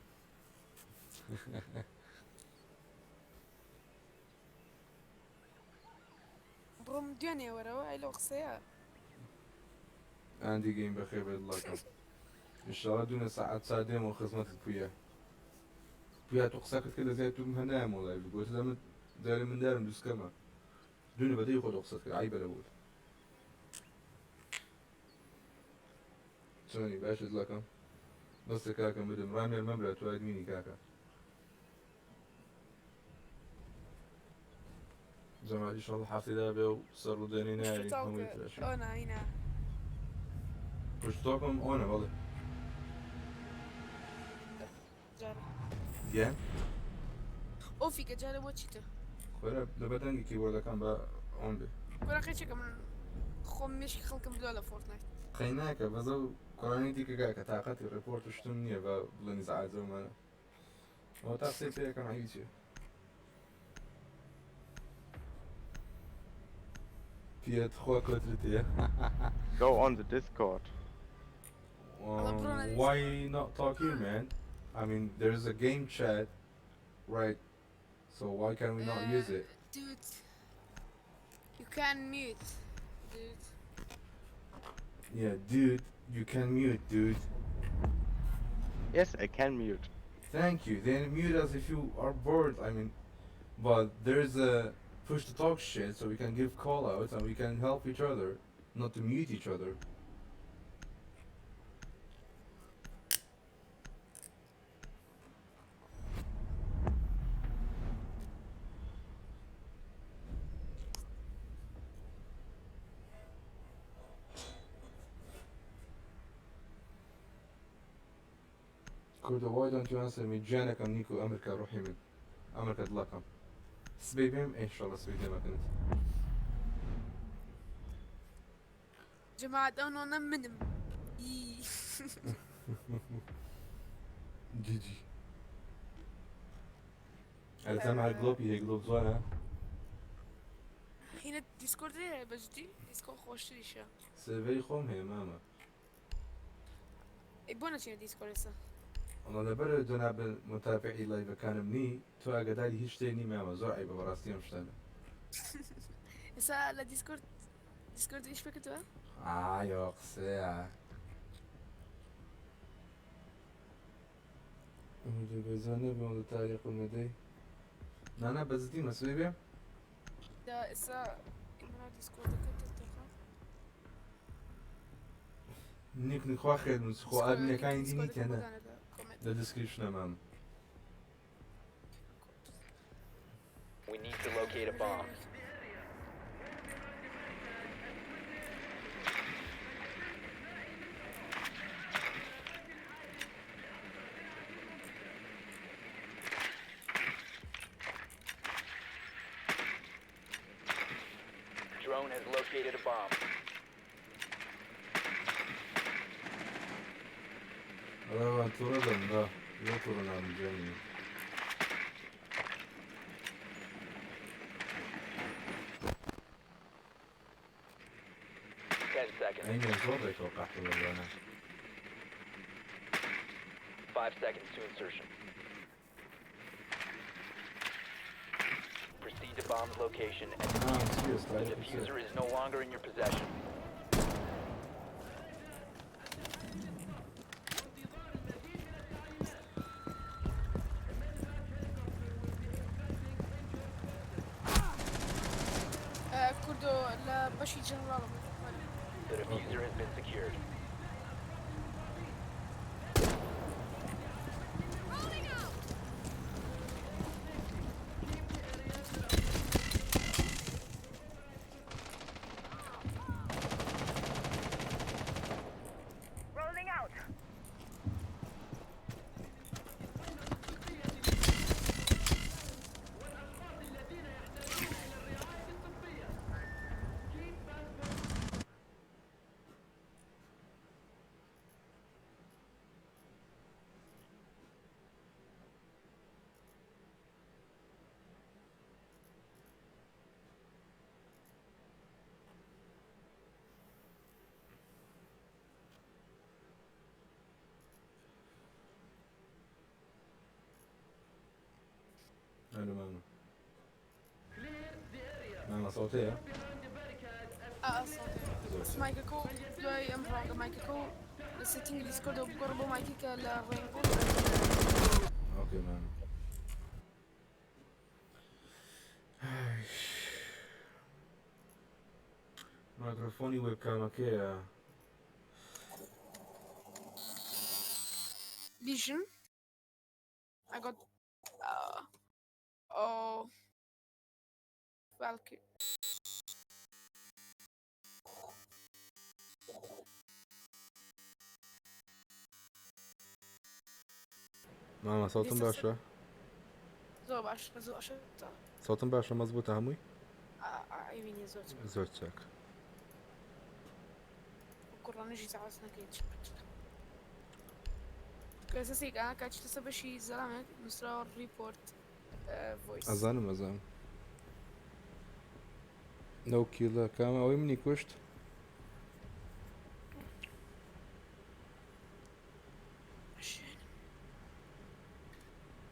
بڕۆم دوێنێ وەرەوە ئەی لەو قسەیە. ئاندی گەیم بەخێر بێت دڵەکەم ئینشاڵا دوونە سەعات چار دێمەوە خزمەتت پویا پویا تۆ قسەکەت کرد لە زیای توم هەر نایەمەوە لایڤ گۆتت ئەمن جارێ مندارم دوسکەمە دوونە بەدەی خۆت قسەت کرد عەیبە لە بۆت چۆنی باشی دڵەکەم بەسە کاکە مردم ڕامیان مەمرە تۆ ئەدمینی کاکە جەمال ئیشەڵ حەفتەی دابێ و سەر و دێنەی نایەری هەمووی تراشی. ئۆنا هینا. پشت تۆکم ئۆنە بەڵێ. جارە. گیان؟ ئۆفی کە جارە بۆ چیتە؟ کورە لەبەر دەنگی کیبۆردەکان بە ئۆن بێ. کورە قەیچەکە من خۆم مێشکی خەڵکم بدوە لە فۆرتنایت. قەیناکە بەس ئەو کوڕانەی دیکە کاکە تاقەتی ڕێپۆرت و شتم نییە بە بڵێن ئیزعاجەومانە. ئەوە تا قسەی پێ ئەکەم عەیبی چیە؟ پێ تخوا کۆترت هەیە؟ Go on the Discord. Why not talk here man? I mean there's a game chat right so why can we not use it? Dude you can mute dude. Yeah dude you can mute dude. Yes I can mute. Thank you then mute us if you are bored I mean but there's a push to talk shit so we can give call outs and we can help each other not to mute each other. کوردە why don't you answer me گیانەکەم نیکۆ ئەمرکە ڕۆحی من ئەمرکە دڵەکەم سبەی بێم ئینشەڵا سبەی دێمەکنت. جەماعەت ئەو نۆنە منم ی. جی جی ئەرێ زانم هەر گڵۆپی هەیە گڵۆپ جوانە. هینە دیسکۆرد هەیە بە جدی دیسکۆ خۆشتریشە. سێرڤەری خۆم هەیە مامە. ئەی بۆ نەچینە دیسکۆرد ئێستا؟ وەڵا لەبەر جەنابت متابعی لایڤەکانم نی تۆ ئاگاداری هیچ شتێک نی مامە زۆر عەیبە بەڕاستی ئەم شتانە. ئێستا لە دیسکۆرد دیسکۆرد ئیش پێکردووە؟ ئایۆ قسەیە. ئومید بێزار نەبم لە تاریق مەدەی. نانا بە جدی مەسوی بێ؟ دا ئێستا ئیمرا دیسکۆردەکە دەقە. نیک نخوا خێر من خۆ ئادمینەکانی دی نیتە نە لە دیسکریپشنە مام. We need to locate a bomb. Drone has located a bomb. ئەڵێ تووڕە دەم بە زۆر تووڕە نابم جوێنی. 10 seconds. ئەیمەن زۆر ڕێکەوە قەحپە بەزانە. 5 seconds to insertion. Proceed to bomb's location and Ah, defuse. serious, The defuser is no longer in your possession. کوردۆ لە بەشی جەنراڵم. The defuser has been secured. Rolling out. ئەلۆ مامە. مامە سەوت هەیە؟ بەس مایکەکە و دوای ئەم ڕاندە مایکەکە و لە setting دیسکۆردەوە بگۆڕە بۆ مایکی کە لە ڕێنگۆ. okay مامە. مایکرۆفۆنی webcam ەکەیە. Lesion. I got oh Valkyrie. مامە سەوتم باشە؟ زۆر باش زۆر باشە. سەوتم باشە مەزبوطە هەمووی؟ ئەیبینی زۆر. زۆر چاک. کوڕانەژی زاواز نەکەیت. کەسێک کاچتە سە بەشی زەلامێک نووسراوە report voice. ئەزانم ئەزانم. لەو کیلە کامە ئەوەی منی کوشت؟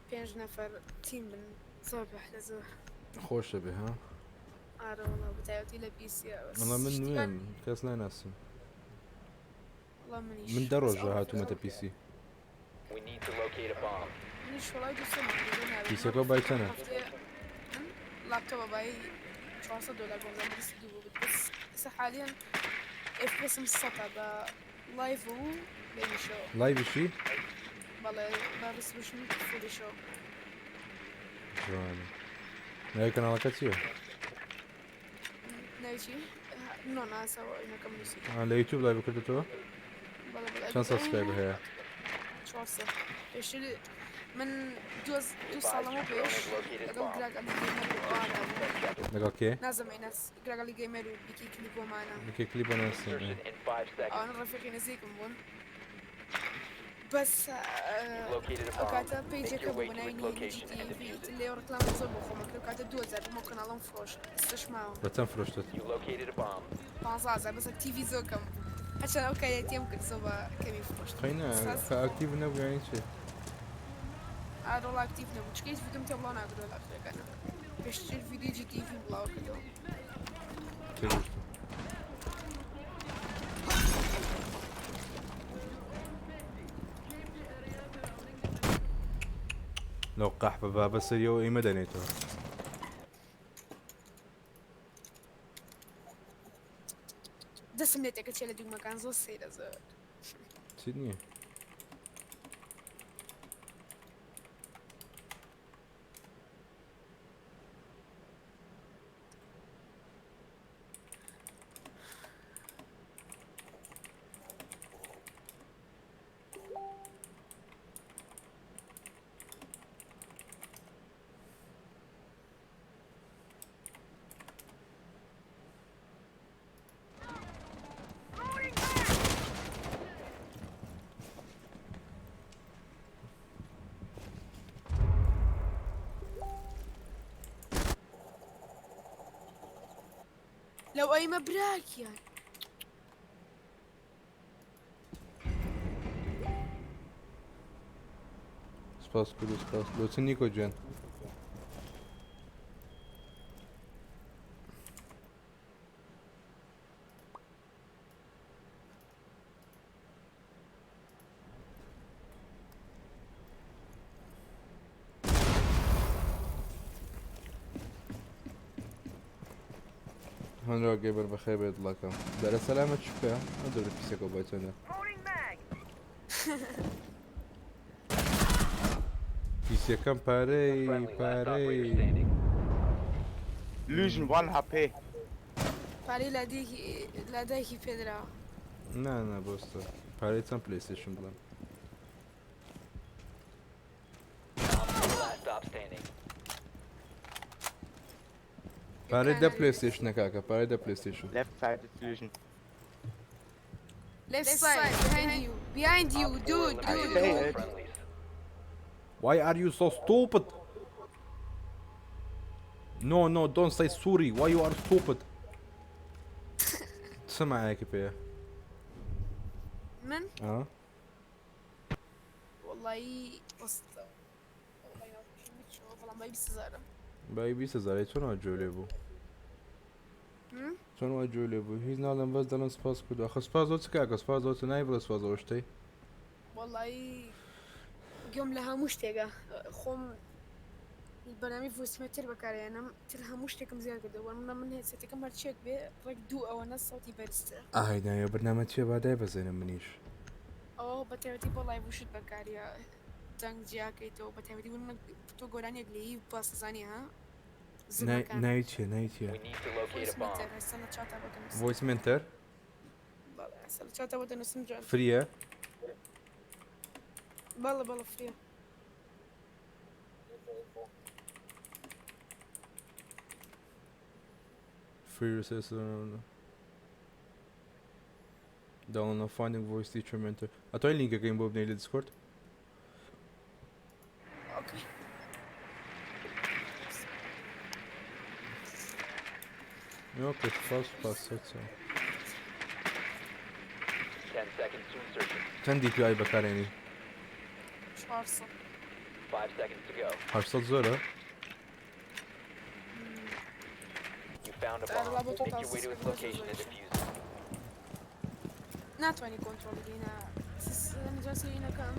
پێنج نەفەر team بن زۆر بەحلە زۆر. خۆشە بێ ها؟ ئارە وەڵا بەتایبەتی لە PC وەڵا من نوێم کەس ناناسم. وەڵا منیش. من دە ڕۆژە هاتوومەتە PC. We need to locate a bomb. منیش وەڵای دوو سێ مانگ زۆر نابێت. PC ەکە بای چەنە؟ هەفتەیە من لاپتۆپە بای 400 دۆلار بۆم زانم دوو بوو بەس ئێستا حالیەن FPS م سەتە بە live و بەینیشەوە. live ی چی؟ بەڵێ بە resolution full یشەوە. جوانە. ناوی کەناڵەکە چییە؟ ناوی چی؟ نۆ ناسەوە ئینەکەم نووسی. لە یوتیوب live کردێتەوە؟ بەڵێ بەڵێ. چەند subscriber هەیە؟ 400. پێشتر من دوو Advise ساڵەمە your drone پێش has located a لەگەڵ bomb. گراگ عەلی گەیمەر و ئەوانە بوو. 10 seconds. لەگەڵ کێ؟ نازم ئەیناس گراگ عەلی گەیمەر و بیکی کلیپۆمانە. بیکی کلیپۆ ناسم. Insertion in 5 seconds. ئەوانە ڕەفیقی نزیکم بوون. بەس You've located a ئەو bomb. کاتە Make page ەکە your بوو way بە to ناوی its نهێنی location and GTV defuse it. لێ ڕکلامم زۆر بۆ خۆمە کرد. ئەو کاتە 2000 بووم ئەو کەناڵەم فرۆشت ئێستاش ماوە. بە چەند فرۆشتت؟ You located a bomb. 15000 بەس active ی زۆر کەم بوو. هەرچەند ئەو کاریەتیم کرد زۆر بە کەمی فرۆشت. خەینە کە active نەبوو یانی چی؟ ئارۆڵ active نەبوو چونکە هیچ ڤیدیۆم تێ بڵاو ناکردەوە لە ئەخیرەکانە. پێشتر ڤیدیۆی GTV بڵاو کردەوە. تێگەشتم. لەو قەحپە بابە سەریەوە ئیمە دەنێتەوە. دەستم لێ تێکە چێ لە دوگمەکان زۆر سەیرە زۆر. چیت نییە؟ لەو ئەیمە براکیان. سپاس کورد سپاس لۆ چ نیکۆ گیان. هەنرا گەبەر بەخێر بێت دڵەکەم دەرە سەلامەت چ بکە ئەو دەورە پیسەکە بای چەندە پیسەکەم پارەی پارەی Lusion 1 HP. پارەی لادێکی لادایکی پێدراوە. نا نا بۆستە پارەی چەند پلەیستەیشن بڵێم. Last stop standing. پارەی دە پلەیستەیشنە کاکە پارەی دە پلەیستەیشن. Left side is Lusion. Left side, behind you, behind you, dude, dude, Say dude. it. Why are you so stupid? No, no, don't say sorry. Why you are stupid? سمعك پێ من اه والله وەستا والله نازانم چۆ بەڵام بای 20 هەزارە. بای 20 هەزارەی چۆن وا گوێ لێ بوو؟ چۆن وا گوێ لێ بوو؟ هیچ ناڵێم بەس دەڵێم سپاس کردو ئەخە سپاس بۆ چ کاکە سپاس بۆ چ نای بڵێ سپاس ئەوە شتەی وەڵایی گوێم لە هەموو شتێکە خۆم بەنامی ڤۆیسمێتر بەکارێنم تر هەموو شتێکم زیاد کردەوە منە من هێدسێتەکەم هەرچیەک بێ ڕێک دوو ئەوەنە سەوتی بەرزترە. ئای ناوی بەرنامە چیە با دایبەزێنم منیش. ئەوە بە تایبەتی بۆ لایڤ و شت بەکاریە دەنگ جیاکەیتەوە بە تایبەتی بۆ نمونە تۆ گۆرانیەک لێی باسەزانی ها زمەکان. ناوی چیە ناوی چیە؟ We need to locate a ڤۆیس bomb. مێتەر ئێستا لە چاتا بۆ دەنووسم. ڤۆیس مێنتەر؟ بەڵێ ئێستا لە چاتا بۆ دەنووسم جوان. فریە؟ بەڵێ بەڵێ فریە. Free resources Download finding voice teacher mentor. ئەتوانی لینکەکەیم بۆ بنێری لە دیسکۆرد؟ ئۆکەی. ئۆکەی سوپاس سوپاس چاو چاو. 10 seconds to insertion. چەند DPI بەکارێنی؟ 400. 5 seconds to go. 800 زۆرە؟ You found a ئەرڵا bomb. بۆ تۆ Make your تازە way to its زۆر location and زۆریشە. defuse it. ناتوانانی کۆنترۆڵی بینە جاسینەکەم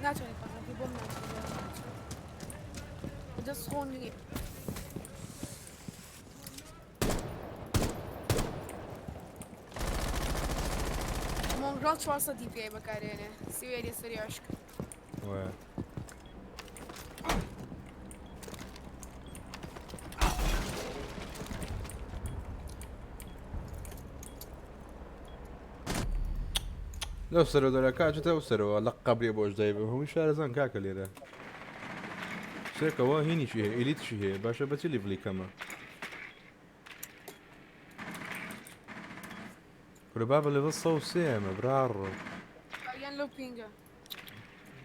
ناتوانانی کۆنترۆڵی بۆم ناتوانانی دەست خۆ نییە. مۆنگرال 400 DPI بەکارێنێ سوێری سەری عشق. وایە. لەو سەرەوە دەرا کاچێتە ئەو سەرەوە لە قەبرێ بۆش دایبم هەمووی شارەزان کاکە لێرە سێکەوە هینیشی هەیە ئیلیتشی هەیە باشە بەچی لیڤلی کەمە کورە بابە لێڤڵ 103 ئەمە براڕۆ یان لەو پینگە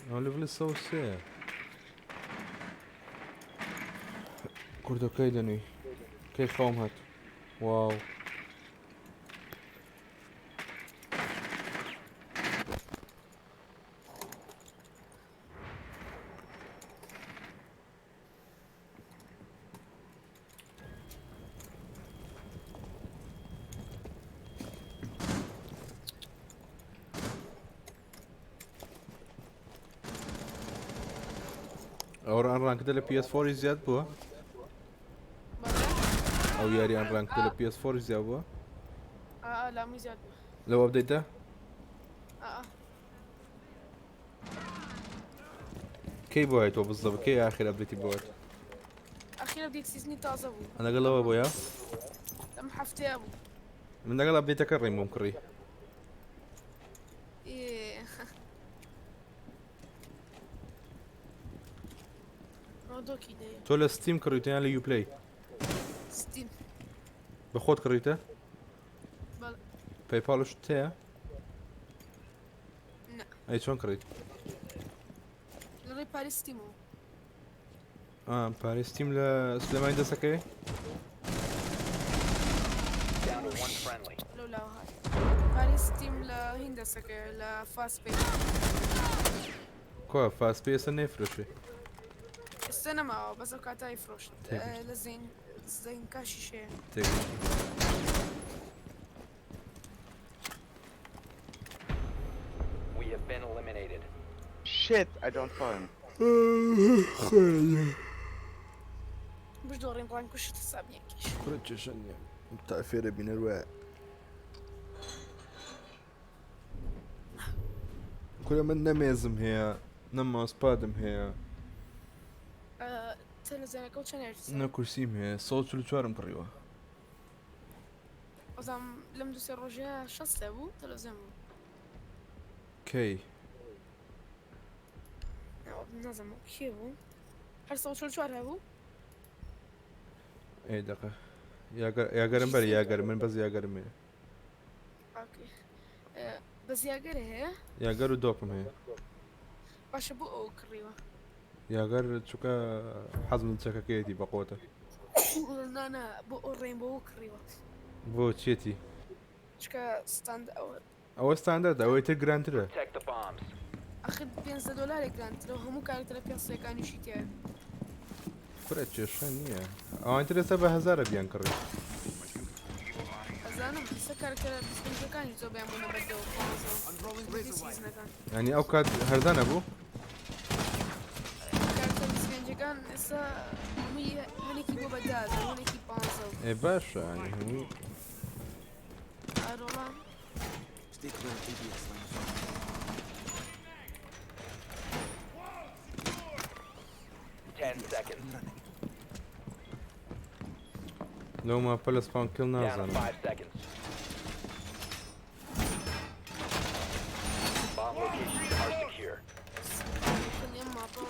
ئەو لێڤڵی 103 کوردە کەی دەنووی کەی خەوم هات واو ئەوڕ ئەنڕانکدە لە PS4 زیاد بووە ئەو یاری ئەنڕانکدە لە PS4 زیاد بووە لامی زیاد بوو لەو ئەپدەیتە کەی بۆ تۆ بزڵە کەی ئاخر ئەپدەیتی بۆ ئەخیر ئەپدەیت سیزنی تازە بوو لەگەڵەوە بۆیە لەم هەفتەیە بوو من لەگەڵ ئەپدەیتەکە ڕیم بۆم کڕی تۆ لە ستیم کڕیتە یان لە یوپلەی؟ ستیم. بە خۆت کڕیتە؟ بەڵێ. پەیپاڵشت تەیە؟ نا. ئەی چۆن کڕیت؟ لە ڕێی پارەی ستیمەوە. ئا پارەی ستیم لە سلێمانی دەستەکەوێ؟ لاوە هات پارەی ستیم لە هین دەسەکەوێ لە فاست پەی. کوا فاست پێ ئێستا نەیفرۆشێ؟ ئێستا نەماوە بەس ئەو کاتە ئەیفرۆشت تێگەشتم. لە زین زین کاشیش هەیە. تێگەشتم. We have been eliminated. Shit, I don't saw him. بشدۆڕین ڕانکوشت حساب یەکیش. کورە کێشە نییە تا فێرە بینەر وایە. کورە من نە مێزم هەیە نە ماوسپادم هەیە تەلەزیۆنەکە و چەند هێرتزە؟ نە کورسیم هەیە 144م کڕیوە. بەزام لەم دوو سێ ڕۆژەیە 60 هەبوو تەلەزیۆن بوو. کەی؟ نازانم کێ بوو هەر 144 هەبوو. ئەی دەقە یاگەر یاگەرم بەر یاگەر من بەس یاگەرم هەیە. ئۆکەی بەس یاگەر هەیە؟ یاگەر و دۆپم هەیە. باشە بۆ ئەو کڕیوە؟ یاگەر چونکە حەزم لە چەکەکەیەتی بەقوەتە. نا نا بۆ ئەو ڕێینبۆ کڕیوە. بۆ چیەتی؟ چونکە ستاند ئەوە. ئەوە ستاندەرد ئەوەی تر گرانترە. Protect the bombs. ئەخر 15 دۆلارێک گرانترە و هەموو کارەکتەرە پێنج تیایە. کورە کێشە نییە ئەوانی تر ئێستا بە هەزارە بیان کڕی. ئەزانم ئێستا کارەکتەرە 25ەکانیش زۆر بەیان بوونە بە دە و پانزە و سیزنەکان. یانی ئەو کات هەرزانە بوو؟ کارەکتەر 25ەکان ئێستا هەمووی هەنێکی بۆ بە دە هەزار هەنێکی پانزە و. ئێ باشە یانی هەمووی. ئەرۆڵا. Stay clear of ABS line of fire. 10 seconds. Running. لەو ماپە لە spawn kill Down to نازانم. 5 seconds. Bomb locations are secure. ئەم ماپە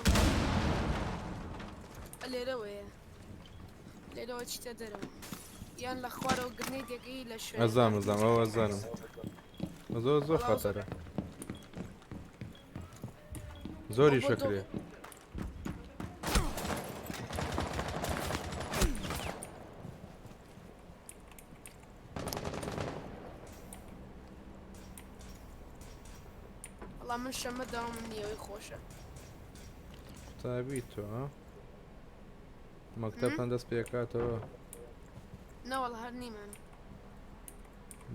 لێرەوەیە لێرەوە چیتە دەرەوە یان لە خوارەوە grenade ێکەی لە شوێن. ئەزانم ئەزانم ئەوە ئەزانم زۆر زۆر خەتەرە زۆری شەکرێ. وەڵا من شەمە داوامم نییە ئەوەی خۆشە. قوتابی تۆ ها مەکتەبتان دەست پێکاتەوە؟ نەوەڵا هەر نیمان.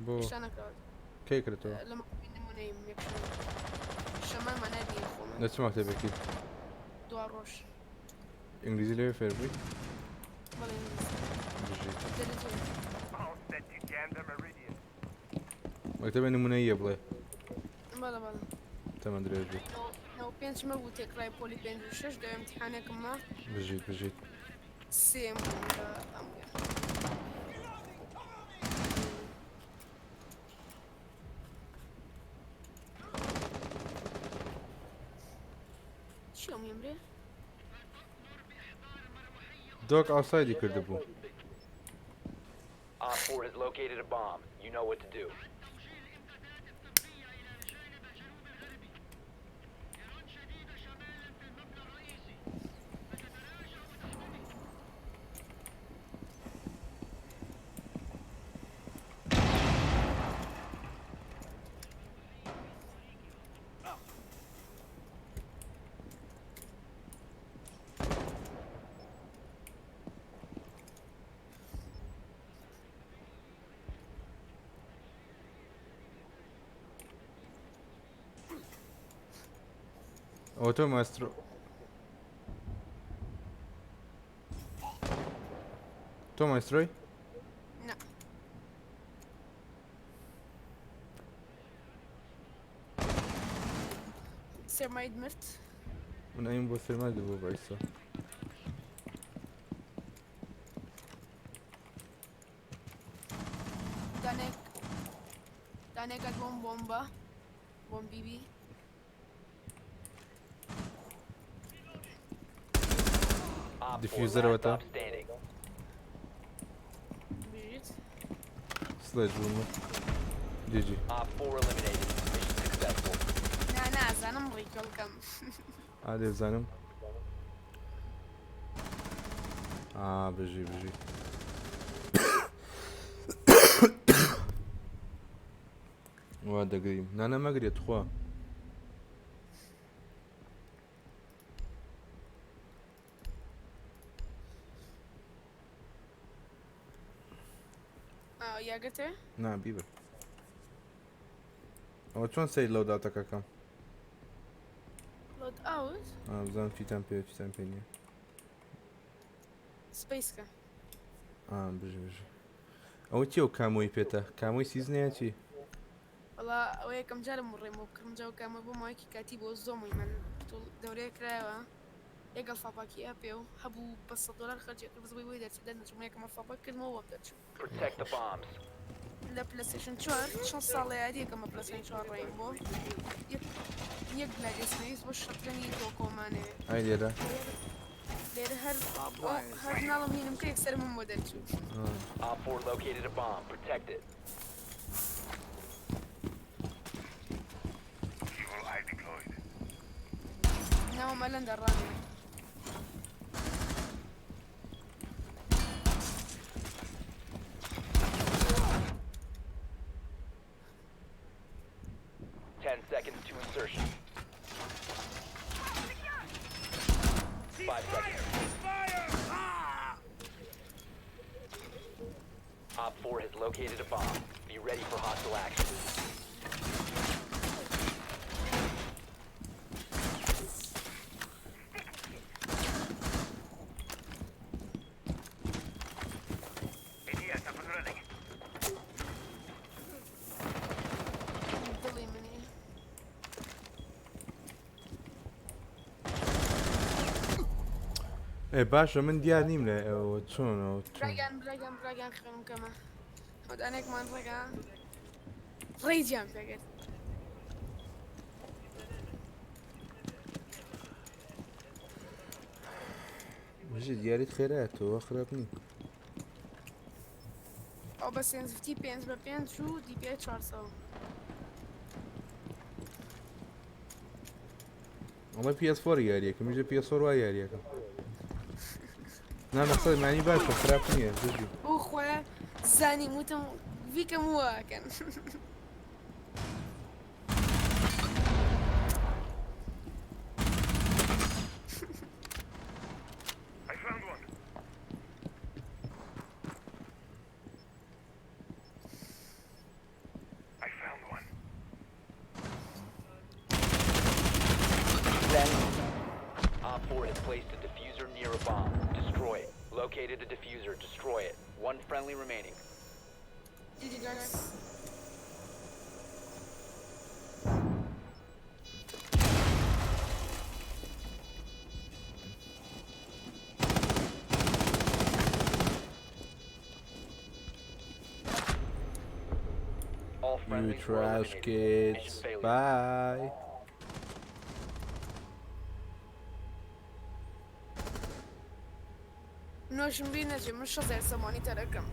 بۆ؟ هێشتا نەکراوە. کەی کرێتەوە؟ لە مەکتەبی نمونەیم یەکشەمە شەمەمان هەر نییە خۆمان. لە چ مەکتەبێکی؟ دوا ڕۆژ. ئینگلیزی لەوێ فێر بووی؟ بەڵێ ئینگلیزی. بژیت. دەرەجە. All set to jam the meridian. مەکتەبی نمونەییە بڵێ. بەڵێ بەڵێ. تەمەن درێژ بی. 95 مەبوو تێکڕای پۆلی پێنج و شەش دەوێ امتحانێکم ما. بژیت بژیت. سێم بوو لە ئەمگە. چی ئەم یمرێ؟ دۆک ئاوسایدی کردبوو. OpFor has located a bomb. You know what to do. ئەوە تۆ ماسترۆ تۆ مایسترۆی؟ نا. سێرماید مرد. من ئەیم بۆ سێرماید بوو بە ئیسا. دانێک دانێکت بۆم بۆمبا بۆم بیبی. OpFor Diffuser last ئەوەتا. stop standing. بژیت. sledge بووم GG. OpFor eliminated. Mission successful. نا نازانم ڕیکۆڵکەم. ئادێ بزانم ئا بژی بژی. وا دەگریم نانە مەگرێ تخوا. یاگەتێ؟ نا بیبە. ئەوە چۆن سەیر لەو داتەکەکەم؟ لۆد ئاوت؟ بزانم چیتان پێ چیتان پێ نییە. سپەیسکە. بژی بژی. ئەوە چیە و کامۆی پێتە؟ کامۆی سیزنەیە چی؟ وەڵا ئەوە یەکەم جارم بوو ڕێم بۆ بکڕم جا کامۆ بۆ ماوەیەکی کاتی بۆ زۆر مهمە دەورەیە کرایەوە یەک ئەلفاپاکی ئەپێ و هەبوو بە 100 دۆلار خەرجی کرد بەس بۆی بۆی دەرچێت دەرنەچوو من یەکەم ئەلفاپاک کردمەوە بۆم دەرچوو. Protect the bombs. لە پلەستەیشن 4 چەند ساڵە یاریەکەم بە پلەستەیشن 4 ڕێیم بۆ یەک یەک گلادیس نەویست بۆ شەترەنی تۆکۆمانەوێ ئای لێرە لێرە هەر هەر مناڵم هینم کرد یەکسەر من بۆ دەرچوو. OpFor located a bomb. Protect it. Evil eye deployed. ناوم ئەلەن دەڕانێ. 10 seconds to insertion. 5 seconds. OpFor has located a bomb. Be ready for hostile action. ADS up and running. دڵی منی. ئێ باشە من دیار نیم لە ئەوە چۆنەوە چۆن؟ براگیان براگیان براگیان خوێنم کەمە خۆدانێکمان ڕێگا ڕێجیان پێگرت. بژی دیاریت خێرایە تۆ خراپ نی. ئەو بە sensitivity 5 بە 5 و DPI 400. ئەڵێ PS4 یاریەکەم میژە PS4 وا یاریەکەم نا مەقسەد معنی باشە خراپ نییە بژی. بۆ خۆیان زانیم وتم ویکەم واکەن. I found one. I found one. 10. OpFor has placed a defuser near a bomb. Destroy it. Located the defuser. Destroy it. One friendly remaining. GG guys. All You friendlies were trash eliminated. kids. Mission failure. Bye. نۆشم بیر نەچێ من شەزار سە مۆنیتەرەکەم.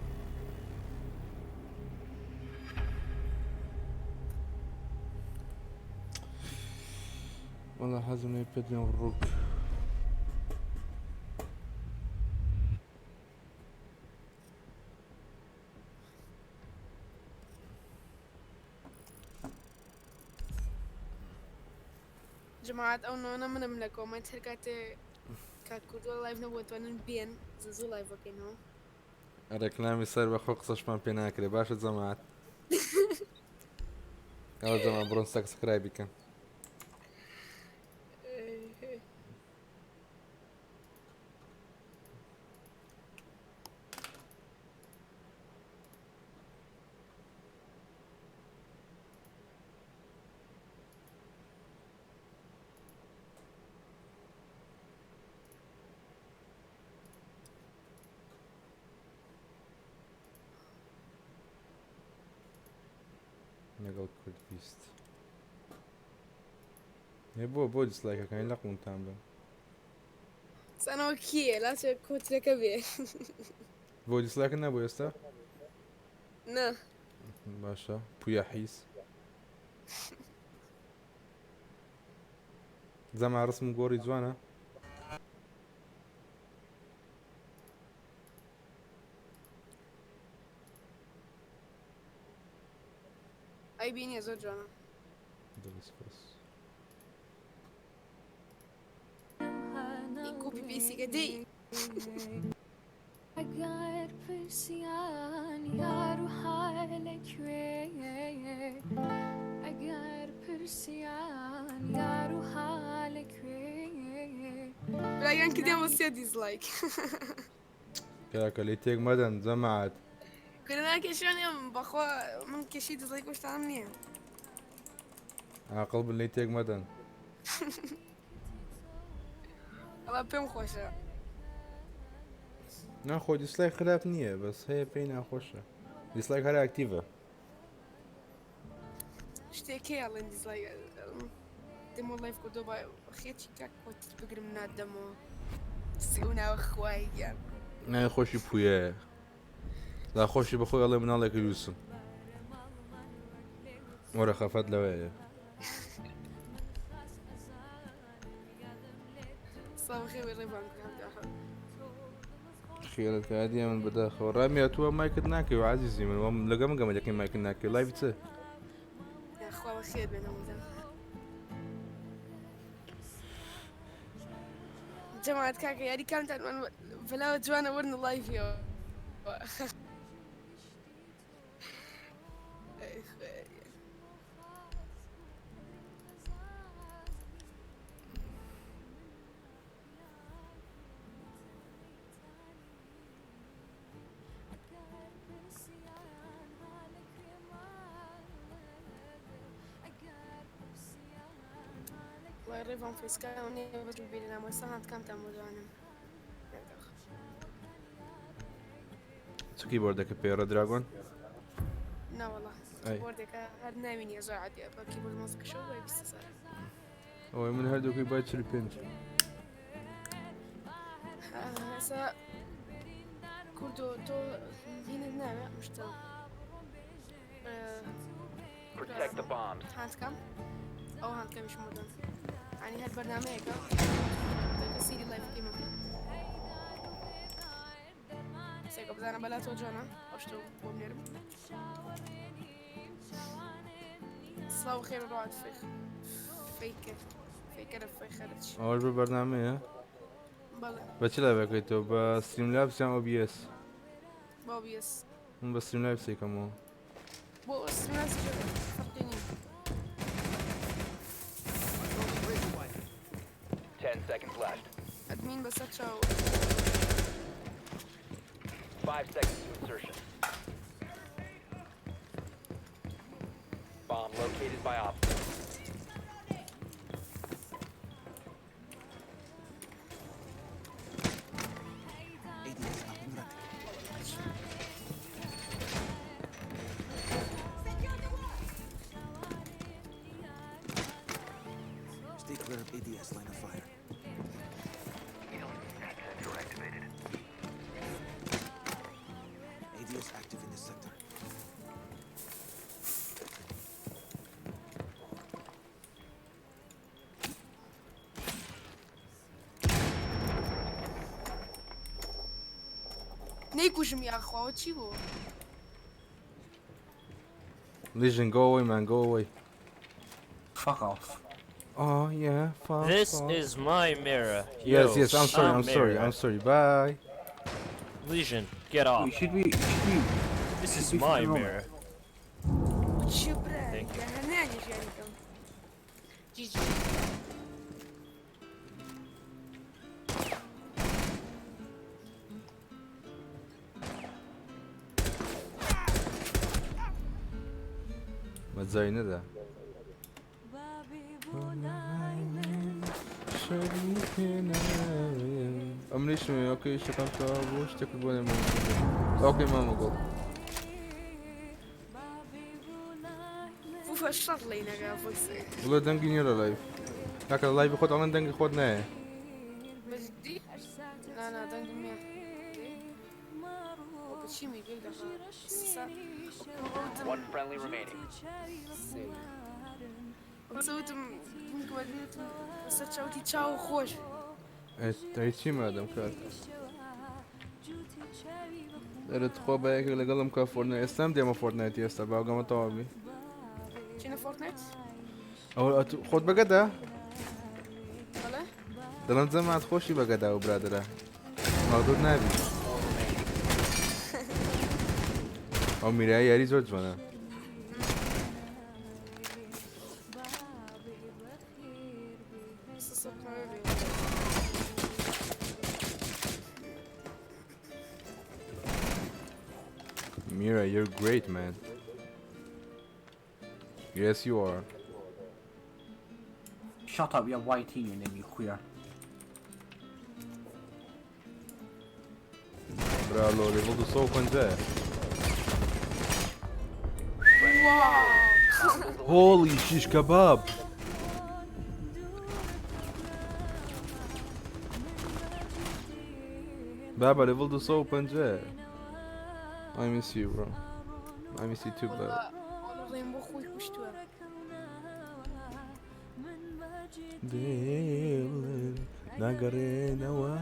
والله حەزم لێ پێت بێم ڕووک. جەماعەت ئەو نۆنە منم لە comment هەر کاتێ کاک کوردوە live نەبووە توانن بێن زوو live بکەینەوە. ڕێکلامی سەر بەخۆ قسەشمان پێ ناکرێ باشە جەماعەت ئەوە جەماعەت بڕۆن subscribe بکەن. لەگەڵ کورد بیست ێ بۆ بۆ dislike ەکانی لە قونتان بن. سانەوە کیە لاچێ کۆترەکە بێ. بۆ dislike نەبوو ئێستا؟ نا. باشە پویا حیز زەما ڕسم گۆڕی جوانە. ئەی بینیە زۆر جوانە. دڵی سپاس. ئی کۆپی پێسیکە دەی. ئەگەر پرسیان یار و هەر لەکوێ ئەگەر پرسیان یار و ها لەکوێ. برایان کردیان بە سێ دیزلایک. کاکە لێی تێک مەدەن جەماعەت. کورە نا کێشە نیە بەخوا من کێشەی دیزلایک و شتانم نییە. ئاقڵ بن لێی تێک مەدەن. وەڵا پێم خۆشە. نا خۆ dislike خراپ نییە بەس هەیە پێی ناخۆشە dislike هەر active ە. شتێک هەیە ئەڵێن dislike دەمۆ live کردۆ با خێچی کاک کۆتر بگرم نادەمەوە سی و ناوە خوای گیان. ناوی خۆشی پویەیە لا خۆشی بەخۆی ئەڵێ مناڵێکی لوسم وەرە خەفەت لەوەیە. سڵاو خێر بێ ڕێبان کاک. خێرت کادیە من بەداخەوە ڕامیە تو مایکت ناکەی و عزیزی من وام لەگەم گەمە دەکەی مایکت ناکەی live چ یاخوا بەخێر بێن هەمووتان. جەماعەت کاکە یاری کامتان من بەلاوە جوانە وەرنە live یەوە. ئەی خوێ. وڵای ڕێڤان فێسکاوە نییە بەس ببینە نامۆ ئێستا هاندکامتان بۆ جوانم. چ کیبۆردەکە پێڕە دراگۆن؟ ناوەڵا کیبۆردەکە هەر ناوی نییە زۆر عادیە بە کیبۆرد مۆزەکەشەوە بە 20,000. ئەوەی من هەردووکی بای 45. ئێستا کوردۆ تۆ هینت ناوێ مشتە Protect the bombs. هاندکەم ئەو هاندکەمیش مۆدەن ینی هەر بەرنمەیەکە سیری لایفەکەی من بکە. سێکە بزانە بەلا تۆ جوانە ئەو شتە بۆم نێرم. سڵاو خێر ڕوات فێخ فەیکەر فەیکەرە فەیخەرە چی ئەوەش بە بەرنمەیە بەڵێ. بە چ لایڤەکەی تۆ بە ستریم لابس یان OBS؟ بە OBS. من بە ستریم لابس یکەمەوە. بۆ ستریم لابس فەرقی نییە. 10 seconds left. ئەدمین بەسەر چاو. 5 seconds to insertion. Bomb located by Op. ADS up and running. Stay clear of ADS line of fire. Sensor activated. ADS active in this sector. نەیکوژم یاخوا چی بوو؟ Legion, go away, man, go away. Fuck off. Oh yeah, fuck. This fuck. is my mirror. Yes, Yo, yes, I'm sorry, I'm sorry, mirror. I'm sorry. Bye. Legion, get off. Should we, should we, This should is we my film it? mirror. چی برا Thank you. لە هەنانیش یاریکەم جیجی. مەجای نەدا. ئەمنیشم okay شتەکەم تەواو بوو شتێکت بۆ نێمە okay مامە گوڵ. فوفە شەڕ لێی نەگا voice ێ. بڵێ دەنگی نییە لە live. کاکە لە live ی خۆت ئەڵێن دەنگی خۆت نایە. بەجدی؟ نا نا دەنگم نییە. وەکە چیمی گوێ دەخوا. سا One friendly remaining. وتم بەسەر چاوتی چاو خۆش. ئەی چی مادەم کاک؟ دەرە تخوا بە یەکێک لەگەڵم کا فۆرتنایت ئێستام دێمە فۆرتنایتی ئێستا باوگەمە تەواو بی. چینە فۆرتنایت؟ ئەوە خۆت بەگەدا؟ بەڵێ. دەڵێم جەماعەت خۆشی بەگەدا و برادەرە مەغدور نابی. ئەو میرای یاری زۆر جوانە. Mira, you're great, man. Yes, you are. Shut up, you're YT, your name, you queer. برا لۆ لێڤڵ 250. Holy shish kebab. بابا level 250. I miss you bro. I miss you too bro. ڕێم بۆ خۆی کوشتووە. ناگەڕێنەوە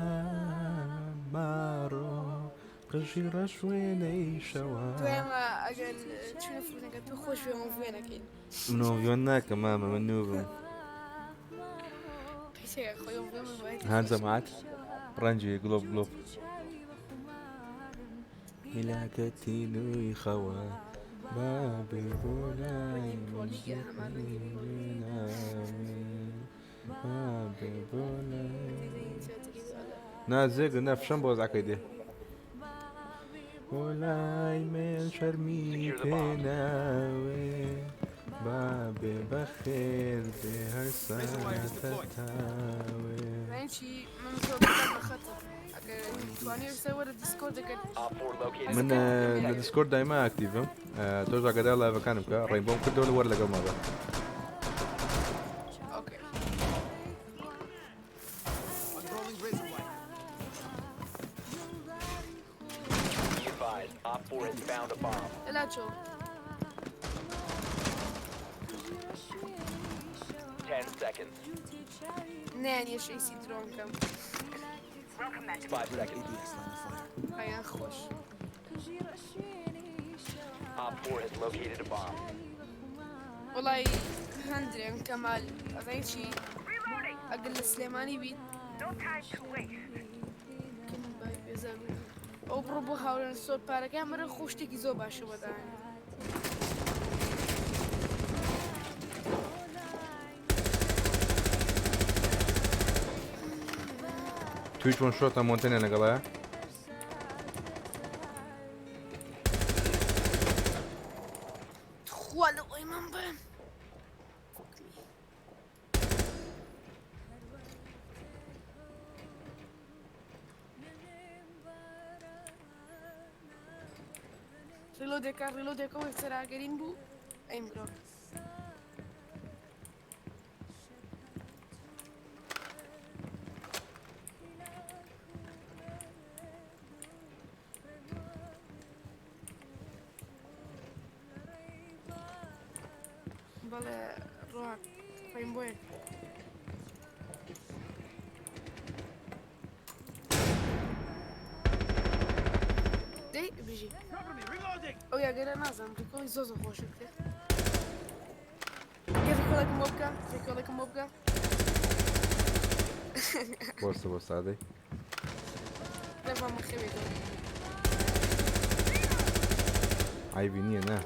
ماڕۆ قژی ڕەش وێنەی شەوە. دوایمە ئەگەر چونە فورنەکە تۆ خۆش بێمە وێنەکەین. منۆڤیۆن ناکە مامە من نوبم. قیسەیە خۆی وێنە ها جەماعەت ڕەنجی گڵۆپ گڵۆپ. هیلاکەتی نوی خەوە بابێ بۆ لای من بابێ بۆ لای نا زێگە نا فشەم بۆ زعکەی دێ بۆ لای من شەرمی پێناوێ بابێ بەخێر بێ هەر ساتەتاوێ. چی من زۆر بەخەتە ئەگەر توانی سەوەرە دیسکۆرد دەکرد. Op 4 located من a bomb. لە دیسکۆرد دایما ئاکتیڤم تۆش ئاگادار لایڤەکانم بکە ڕێنبۆم کردەوە لە وەر لەگەڵ مابە. ئۆکەی. Unrolling razor wire. Be advised, Op 4 has found a bomb. لا چۆ. 10 seconds. نەیان یەشەیسی درۆنکەم. 5 seconds. ADS line of fire. خەیان خۆش. Op 4 has located a bomb. وڵی هەندرێن کەمال ئەزای چی ئەگەر لە سلێمانی بیت ئەو بڕۆ بۆ هاورێن زۆر پارەکە مەرە خۆ شتێکی زۆر باشە بەدانێ. تویش وەن شۆتە مۆنتێنە لەگەڵایە؟ خوا لە ئەوی من بم. ڕیلۆدێکە ڕیلۆدێکە وەک سەراگەرین بوو ئەیم برۆ. بەڵێ ڕۆک ڕێم بۆیە. دەی بژی. ئەو یاگەرە نازانم ڕیکۆڵی زۆر زۆر خۆشە کرد. گە ڕیکۆڵێکم بۆ بکە ڕیکۆڵێکم بۆ بکە. بۆستە بۆ سادەی. دەبا مەخەوێتەوە. عیبی نییە نا.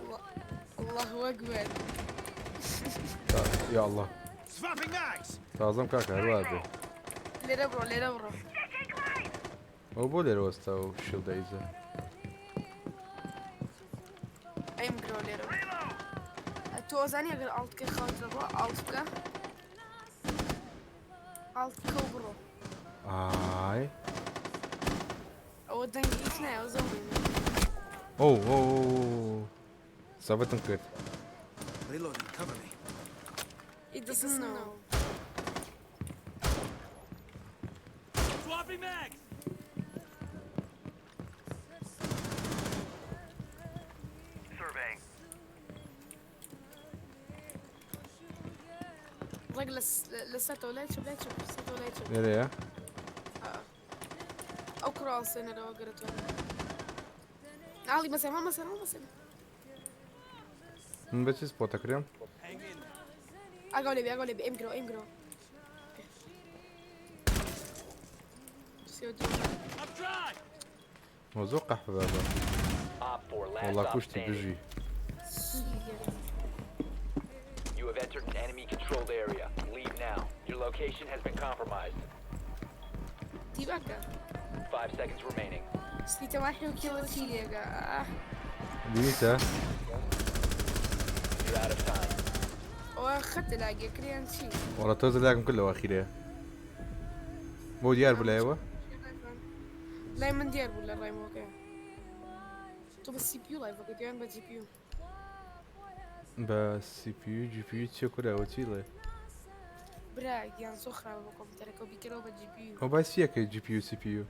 الله أكبر. یا الله. Swapping mags! تازەم کاکە هەروە بێ. لێرە بڕۆ لێرە بڕۆ. ئەو بۆ لێرە وەستا و شل دەیزە. ئەیم گرۆ لێرە. تۆ ئەزانی ئەگەر ئاڵت بکەی خەوت دەڕۆ ئاڵت بکە. ئاڵت بکە و بڕۆ. ئای. ئەوە دەنگی هیچ نایە ئەوە زۆر مهمە. ئەو ئەو سەبتم کرد. Reloading, cover me. It doesn't know. Swapping mags! Surveying. ڕێک لەسەرەوە لای چەپ لای چەپ سەرەوە لای چەپ. لێرەیە؟ ئەو کوڕە ئەڵسێنەرەوە گەرەتەوە. ئاڵی مەسەر مەسەر مەسەر. من بە چی سپۆتەکرێم؟ ئاگاو لێبێ ئاگاو لێبێ ئێم گرەوە ئێم گرەوە. سێ دوو. زۆر قەحپە بابە. Op 4 last وەڵا stop کوشتی standing. بژی. You have entered an enemy controlled area. Leave now. Your location has been compromised. تیباکە. 5 seconds remaining. سلیتە واحد و کێوە چی لێگە. بینیتە؟ You're out of time. ئەوە خەتە لاگێکریان چی؟ وەڵا تۆزە لاگم کرد لەوە ئەخیرەیە. بۆ دیار بوو لایەوە؟ لای من دیار بوو لە ڕایمەوەکەی. تۆ بە سی پی یو لایڤەکەی یان بە جی پی یو؟ بە سی پی یو جی پی یو چیە کورە ئەوە چی ڵێ؟ برا گیان زۆر خراپە بە کۆمپیوتەرەکە و بیکەرەوە بە جی پی یو. ئەو باسی چیەکەی جی پی یو سی پی یو؟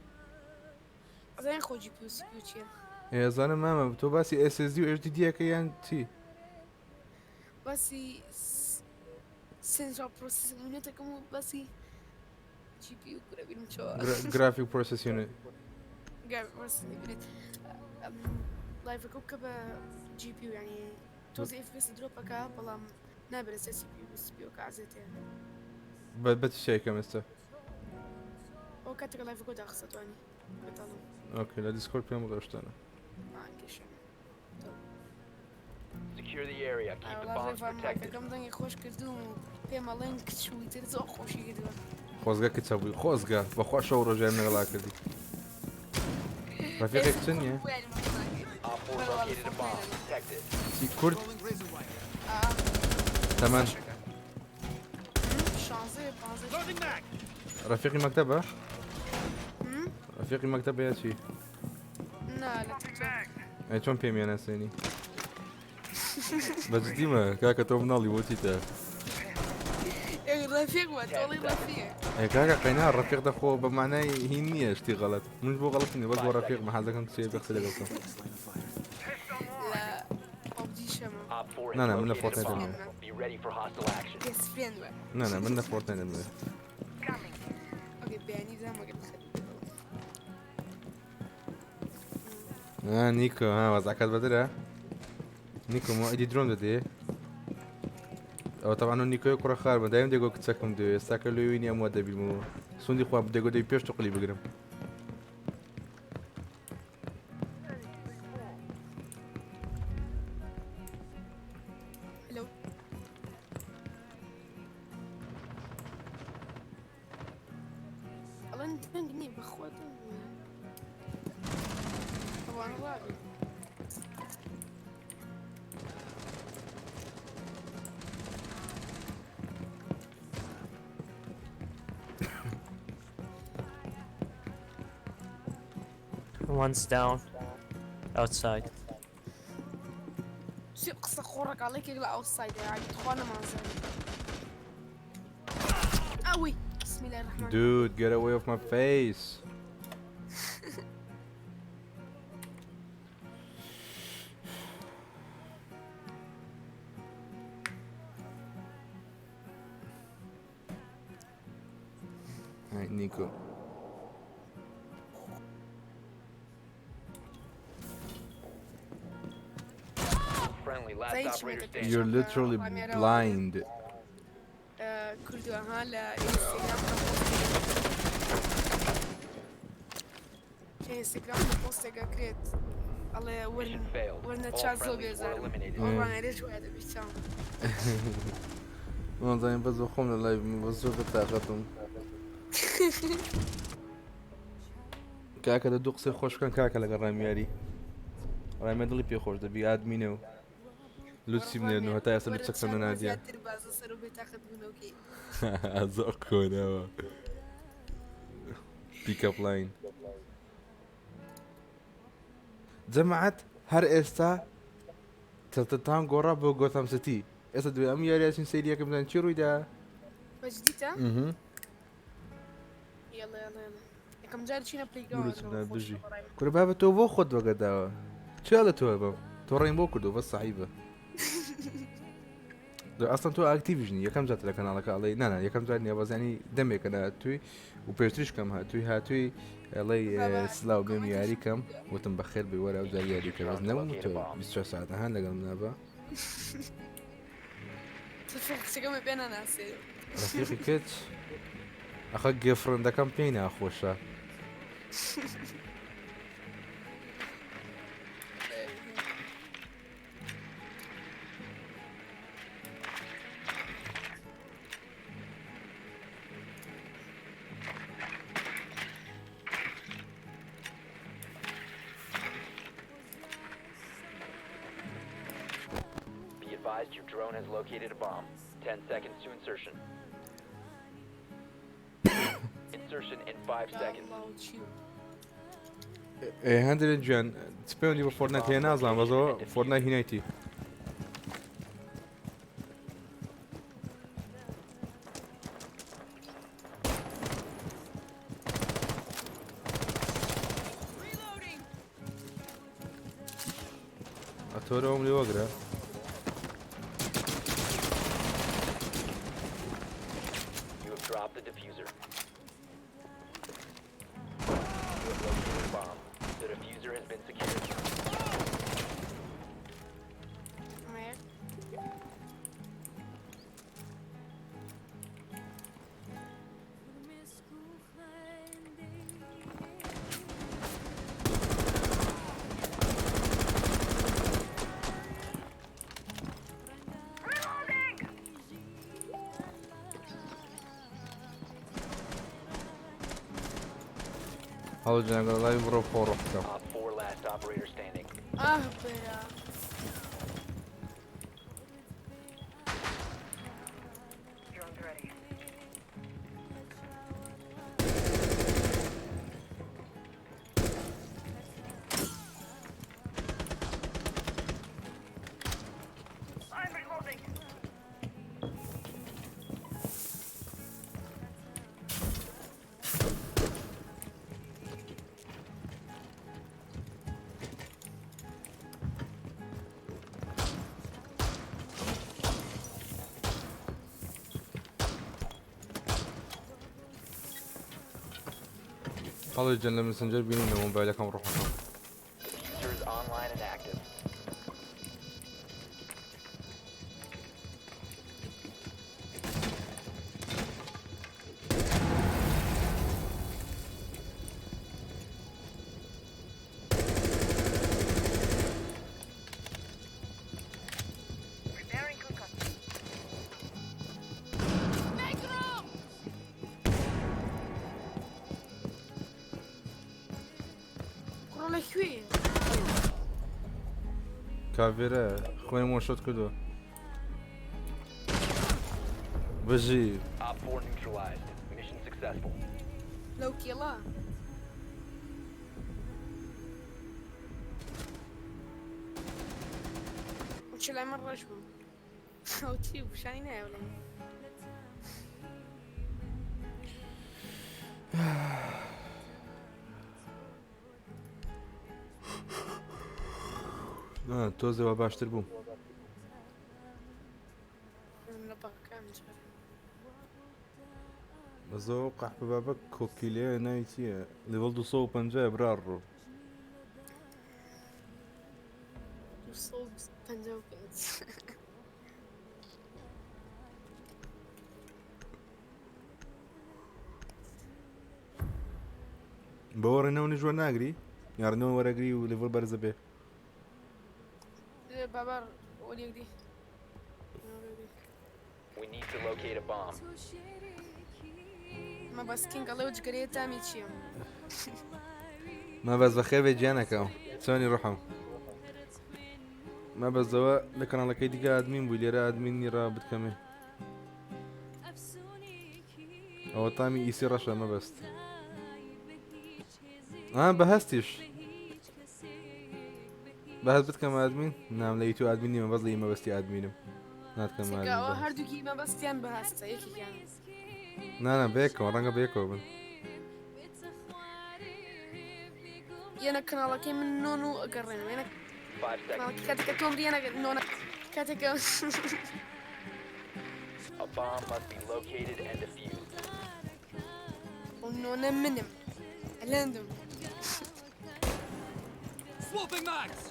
ئەزانین خۆ جی پی یو سی پی یو چییە؟ ئێ ئەزانم مامە تۆ باسی ئێس ئێس دی و ئێچ دی دیەکەی یان چی؟ باسی سنترال پرۆسیسینگ یونیتەکەم و باسی جی پی یو کورە بیرم چۆوە. گرافیک پرۆسس یونیت. گرافیک پرۆسیسینگ یونیت. لایڤەکە بکە بە جی پی یو یعنی تۆزی ئێف پی ئێس درۆپەکە بەڵام نابێت لەسەر سی پی یو سی پی یو کە عەزێتەیە. بە بە چ شتێکم ئێستا؟ ئەو کاتێکە لایڤەکە داخستە توانی بەتاڵم. ئۆکەی لە دیسکۆرد پێم بڵێ ئەو شتانە. کێشە. Secure the area. Keep the وەڵا bombs ڕێڤان protected. مایکەکەم دەنگی خۆش کردووم و پێم ئەڵێن کچ و ئیتر زۆر خۆشی کردووە. خۆزگە کچە بووی خۆزگە بەخوا شەو ڕۆژیان لەگەڵا کردی. ڕەفیقێک کچە نییە؟ Op 4 located a bomb. Protect it. چی کورد؟ تەمەن شانزە پانزە. ڕەفیقی مەکتەبە؟ ڕەفیقی مەکتەبە یا چی؟ نا لە تیکتۆک. ئەی چۆن پێمیان ناسێنی؟ بە جدیمە کاکە تۆ مناڵی بۆ چیتە؟ ئێ ڕەفیق وە تۆڵی ڕەفیق. ئەی کاکە قەینا ڕەفیق دەخۆ بە معنای هین نییە شتی غەڵەت منش بۆ غەڵەت نییە بەس بۆ ڕەفیق مە حەز دەکەم کچێ بێ قسە لەگەڵ بکەم. لە پەبجی شەمە. Op 4 نا has نا من لە located a فۆرتنایت bomb. دەمەوێ. Be ready for hostile action. بێست فرێند وە. نا نا من لە فۆرتنایت دەمەوێ. ئۆکەی بەیانی بزانم ئەگەر بخەوی. ها نیکۆ ها وەزعەکەت بەدرە؟ نیکۆ مۆعیدی درۆم دەدێ؟ ئەوە تەبعەن ئەو نیکۆیە کوڕە خارمە دایم دەگۆ کچەکەم دەوێ ئێستاکە لۆی نییە ئەم وا دەبیمەوە سوندی خوا دەگۆ دەبی پێش توقلی بگرم. هەلۆ. ئەڵێن دەنگ نییە بەخوا دەنگ نییە. ئەوانە ڕابن. One's down. Outside. چی قسە خۆڕەکە ئەڵێ یەکێک لە ئاوتسایدە یعنی تخوا نەمانزانی. ئەوی بسم الله الرحمن Dude, get away of my face. Alright, Nico. Friendly, last زي operator شمعتك. standing. You're literally blind. کردووە ها لە ئینستاگرام لە ئینستاگرام لە پۆستێک ئەکرێت ئەڵێ وەرن Mission failed. وەرنە All چا زۆر friendlies were بێزارم eliminated. ئەو ڕانەرێش وایە دەبی چاوم. وانزانیم بەس بە خۆم لە لای بم بەس زۆر بەتاقەتم. کاکە دە دوو قسەی خۆش بکەن کاکە لەگەڵ ڕامیاری ڕامیار دڵی پێ خۆش دەبی ئادمینە و لوتسی بنێرن و هەتا ئێستا وەرە لوتسەکەم چاو نەنادیە. زیاتر بازە سەر و بێتاقەت بوونەوەکەی. زۆر کۆنەوە پیکەپ لاین جەماعەت هەر ئێستا تەتەتان گۆڕا بۆ گۆتام سیتی ئێستا دوێ ئەم یاریاچین سەیری یەکەم بزانین چی ڕوویدا. بەجدیتە؟ مهم. یاڵا یاڵا یاڵا یەکەم جار چینە بروچ پلەیگراوند بژی کورە بابە تۆ بۆ خۆت بەگەداوە چێ لە تۆ بم تۆ ڕێم بۆ کردو بەس سەعیبە ئەسڵەن تۆ ئاکتیڤیش نی یەکەم جات لە کەناڵەکە ئەڵێ نانا یەکەم جار نییە بەس ینی دەمێکە ناتووی و پێشتریش کەم هاتووی هاتووی ئەڵێ سلااو بێم یاری کەم وتم بەخێر بێ وەرە ئەو جار یاری کە بەس نەبوو تۆ 24 ساعت هەن لەگەڵم نابە. ڕەفیق کچەکەمە پێ ناناسێ. ڕەفیقی کچ؟ ئەخە گێفڕێندەکەم پێی ناخۆشە. Be advised your drone has located a bomb. 10 seconds to insertion. Insertion in 5 seconds. هەندێک گیان چ پەیوەندی بە فۆرتنایت هەیە نازانم بەس ئەوە فۆرتنایت هینایتی. ئەتۆرەوەم لێ وەگرە. You have dropped the defuser. You have located a bomb. The defuser has been secured. هەڵۆ جیان گەڵ لای بڕۆ فۆڕۆ بکە. OpFor last operator standing. ئاه برا. Drone's ready. I'm reloading. هەڵۆ جیان لە مسنجەر بینیم لە مۆبایلەکەم ڕۆحەکەم. Defuser is online and active. Preparing concussion. Make room! کوڕە لە کوێیە؟ کاڤێرە خۆی مۆشت کردووە. بژی. OpFor neutralized. Mission successful. لەو کێڵە. وچ لای من ڕەش بوو. ئەو چی بوو؟ شانی نایەوە لای من. تۆزێ وا باشتر بووم. من لە باغەکان جارێ. بەس ئەو قەحپە بابە کۆکیلەیە ناوی چییە؟ لێڤڵ 250 برا ڕۆ. 255. بەوە ڕێنەوە ژوە ناگری؟ یا ڕێنەوە وەرەگری و لێڤڵ بەرزە بێ؟ بابا وەریەگری. We need to locate a bomb. مە بەس کینگ ئەڵێ و جگەرەیە تامی چییە؟ مەبەست بەخێر بێ گیانەکەم چۆنی ڕۆحم مەبەستەوە لە کەناڵەکەی دیکە ئادمین بووی لێرە ئادمین نی ڕا بتکەمێ ئەوە تامی ئیسی ڕەشە مەبەست ئا بە هەستیش بە هەست بتکەم ئادمین نام لە تو ئادمین نیمە بەس لە ئی مەبەستی ئادمینم ناتکەم سکە ئادمین ئەوە بە هەست. هەردووکی مەبەستیان بە هەستە یەکێکیان. نا نا بەیەکەوە ڕەنگە بەیەکەوە بن. یەنە کەناڵەکەی من نۆن و ئەگەڕێنەوە یەنە 5 seconds. کەناڵەکە کاتێک کە تۆم یەنە نۆنە کاتێک کە A bomb must be located and defused. ئەو نۆنە منم ئەلەندم. Swapping mags!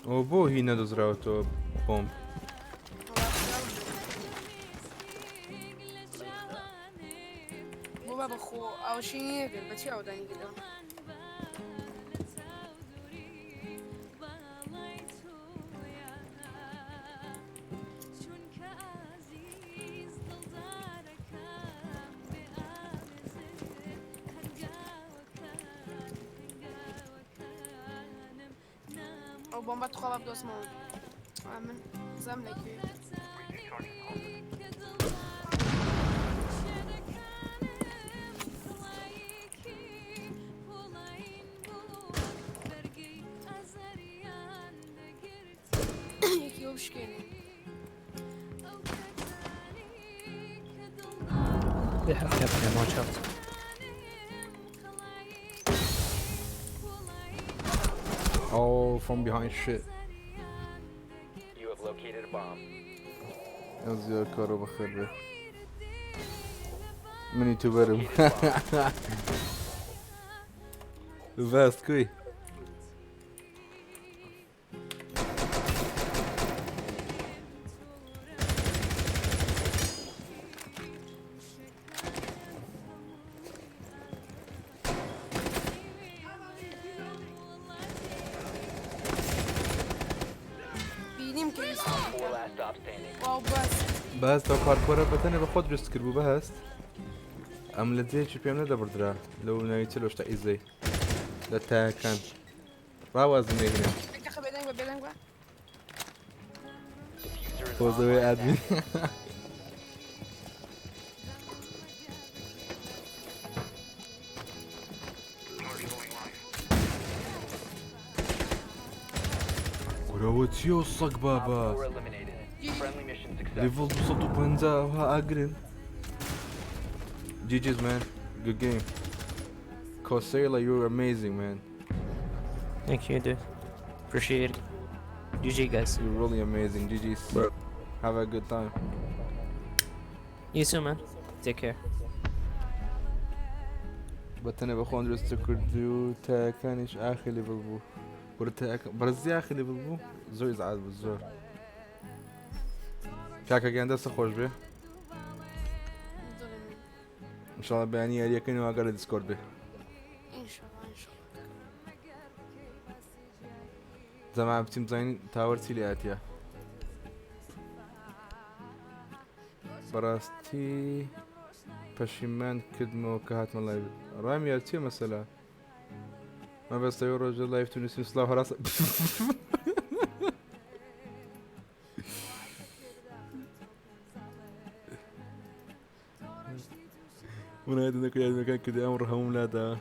ئەوە بۆ هی نەدۆزراوەتەوە بۆمب. وەڵا خیاڵم بێ. بابە خۆ ئاوشی نییە بێت بەچی ئاودانی کردەوە؟ ئەو بۆمبا تخوا با بدۆزمەوە من زام لەکوێ. یەکی ئەو بشکێنێ. They have Captain, watch out. Oh, from behind shit. You have located a bomb. ئەو کارۆ بەخێر بێ. من یوتیوبەرم. ڤاست کوی؟ بینیم کە Four last stop standing. واو بەس. بەس ئەو پارکۆرە بەتەنێ بە خۆت دروست کرد بوو بەهەست ئەم لە جێیەکی پێم نەدەبردرا لەو ناوی چ لەو شتە ئیزەی لە تایەکان ڕاوازم لێگرێن. دەقە بێدەنگ بە بێدەنگ بە. Diffuser is خۆزەوەی online ئادمین. now. کورەوە چییە و سەگ بابە؟ Op 4 eliminated. Friendly mission successful. ليفل 250 ها ئاگرن. GG's man. Good game. Kosela, you're amazing man. Thank you, dude. Appreciate it. GG, guys. You're really amazing. GG's. Have a good time. You too, man. Take care. بەتەنێ بە خۆم دروست کرد و تایەکانیش ئاخی level بوو. کورە تایەکە بەرزی ئاخی level بوو زۆر ئیزعاج بوو زۆر. کاکە گیان دەستە خۆش بێ. ئینشاڵڵا بەیانی یاریەکەین و ئاگا لە دیسکۆرد بێ. ئینشەڵا ئینشەڵا. زەمان بچیم بزانین تاوەر چی لێ هاتیە. بەڕاستی پەشیمان کردمەوە کە هاتمە live. ڕامیار چییە مەسەلە؟ مەبەستەوەی ڕۆژە live تو نووسیم سڵاو هەراس. من هذا نكو يا مكان كده امر هم لا ده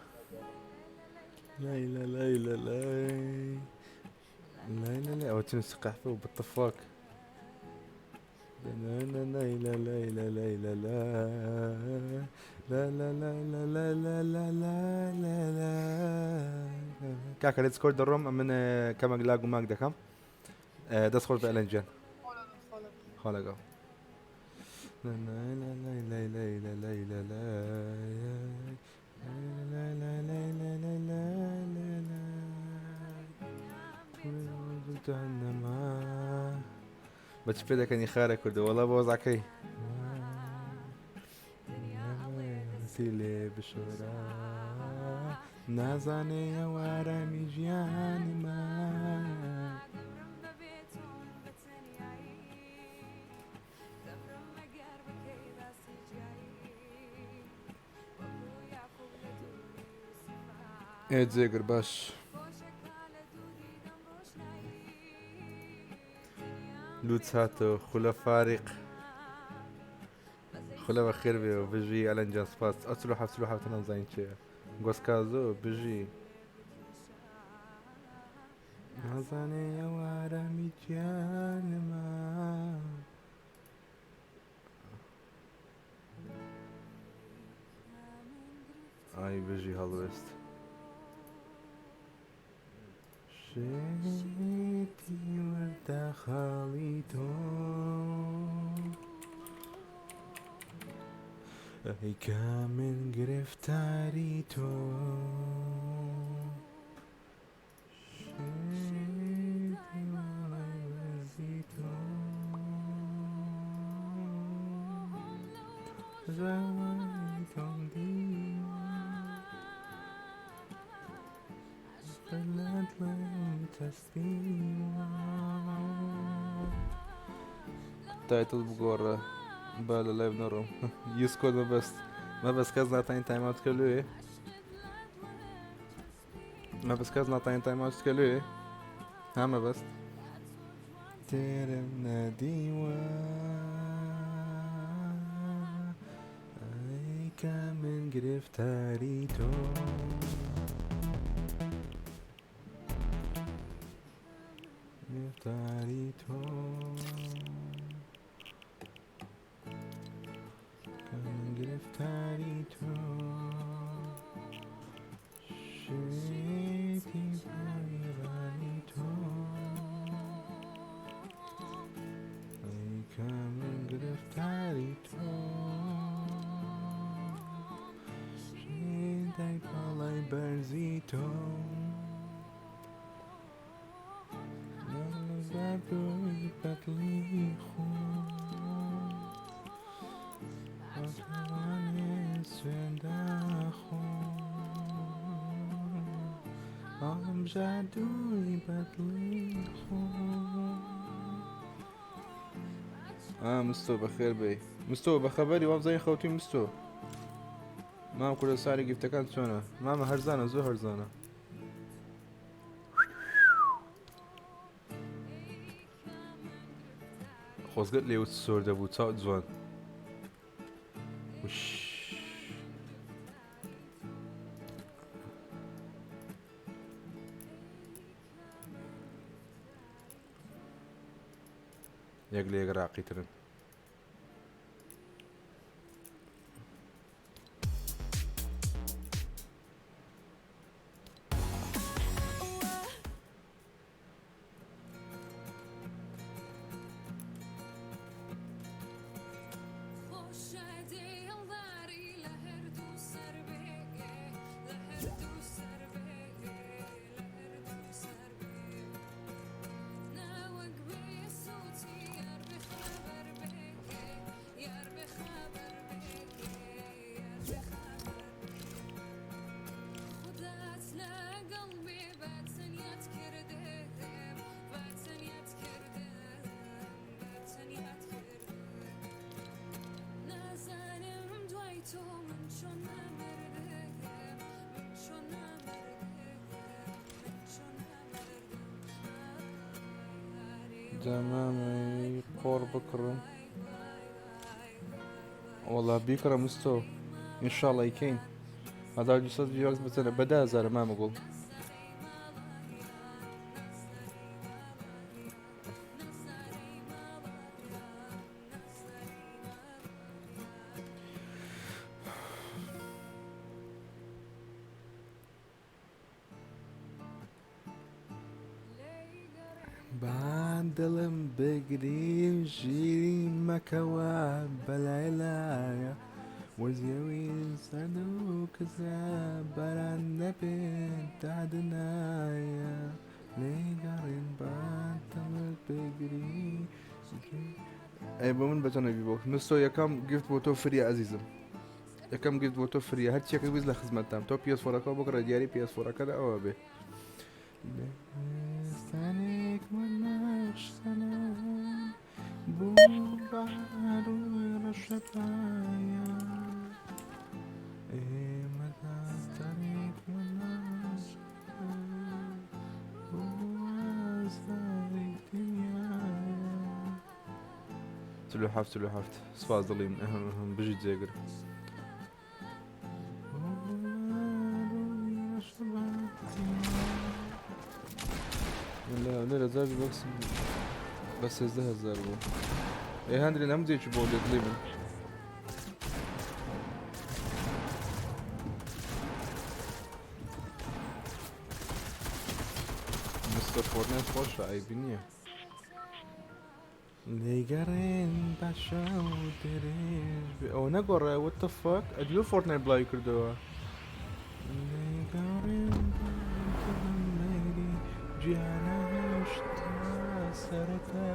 لا لا لا لا لا لا لا لا او تنس قحفة وبالطفاك لا لا لا لا لا لا لا لا لا لا لا لا لا لا لا لا لا لا کاکە لە دیسکۆرد دەڕۆم من کەمێک لاگ و ماگ دەکەم دەست خۆش بە ئەلەنجیان. خوا لەگەڵ. لا لا لا لا لا لا لا لا لا لا لا لا لا لا لا لا لا جهنم. بەچ پێ دەکەنی خارە کوردە وەڵا بۆ وەزعەکەی لێ بشۆرا نازانێ ئەوارامی ژیانما. ئێ جێگر باش. لوتس هاتەوە خولە فاریق خولە بەخێر بێ و بژی ئەلەنجان سپاس. ئەو 47 47 نازانین چییە. گۆسکازۆ بژی. نازانێ ئەوارامی گیانما. ئای بژی هەڵوێست. شێتی وردە خاڵی تۆ ئەی کە من گرفتاری تۆ شێتی ماڵی وەرزی تۆ زەوانی تۆم دی. چەسپیوە. title بگۆڕە با لە live نەڕۆم. use code مەبەست مەبەست کەس ناتانی time out کە لێ مەبەست کەس ناتانی time out کە لێ ها مەبەست تێرم نەدیوە ئەی کە من گرفتاری تۆ. گرفتاری تۆ کە من گرفتاری تۆ شێتی پاویڕانی تۆ ئەی کە من گرفتاری تۆ شێتای پاڵای بەرزی تۆ مستۆ بەخێر بێ مستۆ بەخەبەری وابزانین خەوتی مستۆ مام کوردستانی گفتەکان چۆنە مامە هەرزانە زۆر هەرزانە. خۆزگەت لێوت سۆر دەبوو چاوت جوان. وش. یەک لە یەک ڕاقیترن. دەمامەی قۆڕ بکڕم وەڵا بیکڕە مستۆ ئینشاڵڵا ئەیکەین 1200 ڤیوەکس بچەنە بە 10,000 مامە گوڵ. با دڵم بگری و ژیری مەکەوە بەلای لایە وەرزیەوی سەرد و کزە باران نەبێت دادنایە لێگەڕێن با دڵت بگری ئەی بۆ من بەچەنە بۆ مستۆ یەکەم gift بۆ تۆ free یە ئەزیزم یەکەم gift بۆ تۆ free یە هەرچیەکە ویست لە خزمەتتام تۆ PS four ەکە بکڕە دیاری PS four ەکە لە ئەوە بێ 47 47 سپاس دڵی من ئەهم ئەهم بژی جێگر. لا لە زاوی بەکس بە 13,000 بوو. ئێ هەندرێن هەموو جێکی بۆ دێ دڵی من. مستەر فۆرتنایت خۆشە عەیبی نییە. لێگەڕێن بە شەو درێژ بێ ئەوە نەگۆڕێ what the fuck ئەدی لۆ فۆرتنایت بڵاوی کردەوە لێگەڕێن بە دڵم مەگری گیانە هێشتا سەرەتا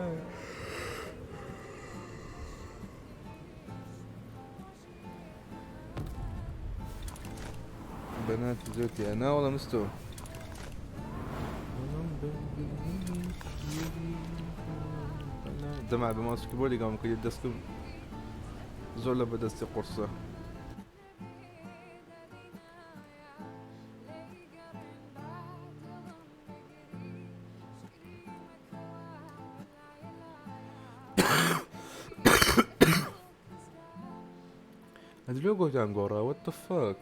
بەناتی زۆر تیا ناوەڵە مستۆ. جەماعەت بە ماوس و کیبۆردی گەمەم کردی دەستم زۆر لە بەدەستی قورسە. ئەدی لۆ گۆتان گۆڕا what the fuck.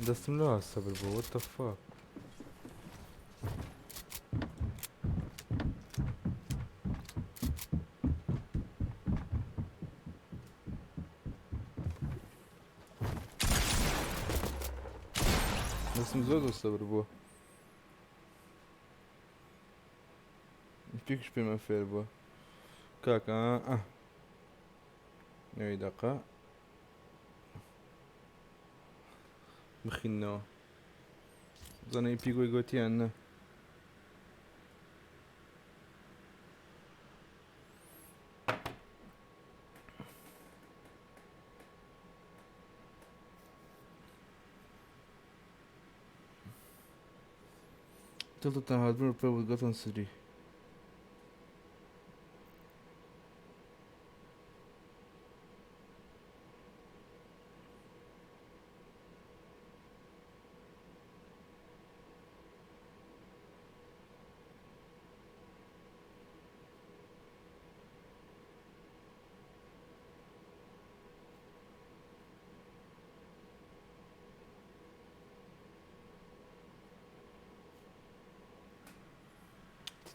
دەستم لەوە سەبر بوو what the fuck. دەستم زۆر زۆر سەبر بووە پێکش پێمە فێر بووە کاکە نەوی دەقە بخینەوە زانای پیگۆی گۆتیان نە. Tilted has been repaired with Gotham City.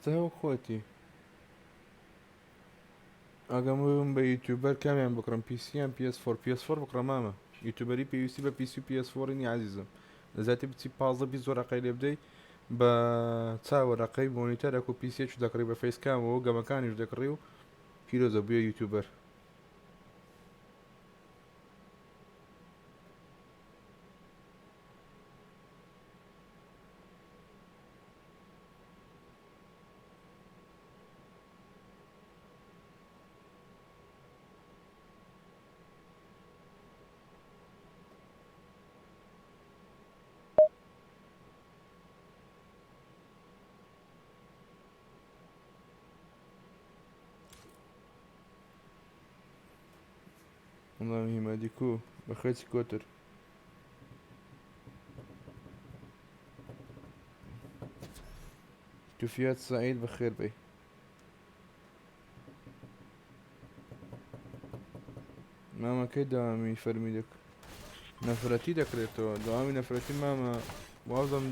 تەوە خۆتی ئاگام بم بە یوتیوبەر کامیان بکڕم پیسیان PS4 PS4 بکڕە مامە یوتیوبەری پێویستی بە پیسی و PS4 نی عزیزم لەزیاتی بچی 15 20 وەرەقەی لێ بدەی بە چا وەرەقەی مۆنیتەرەک و پیسیەک دەکڕی بە فەیسکامەوە گەمەکانیش دەکڕی و پیرۆزە بووە یوتیوبەر. وەڵام هیمادی کو بەخێچی کۆتر. توفیات سعید بەخێر بێی. مامە کەی دەوامی فەرمی دەک نەفرەتی دەکرێتەوە دەوامی نەفرەتی مامە وازم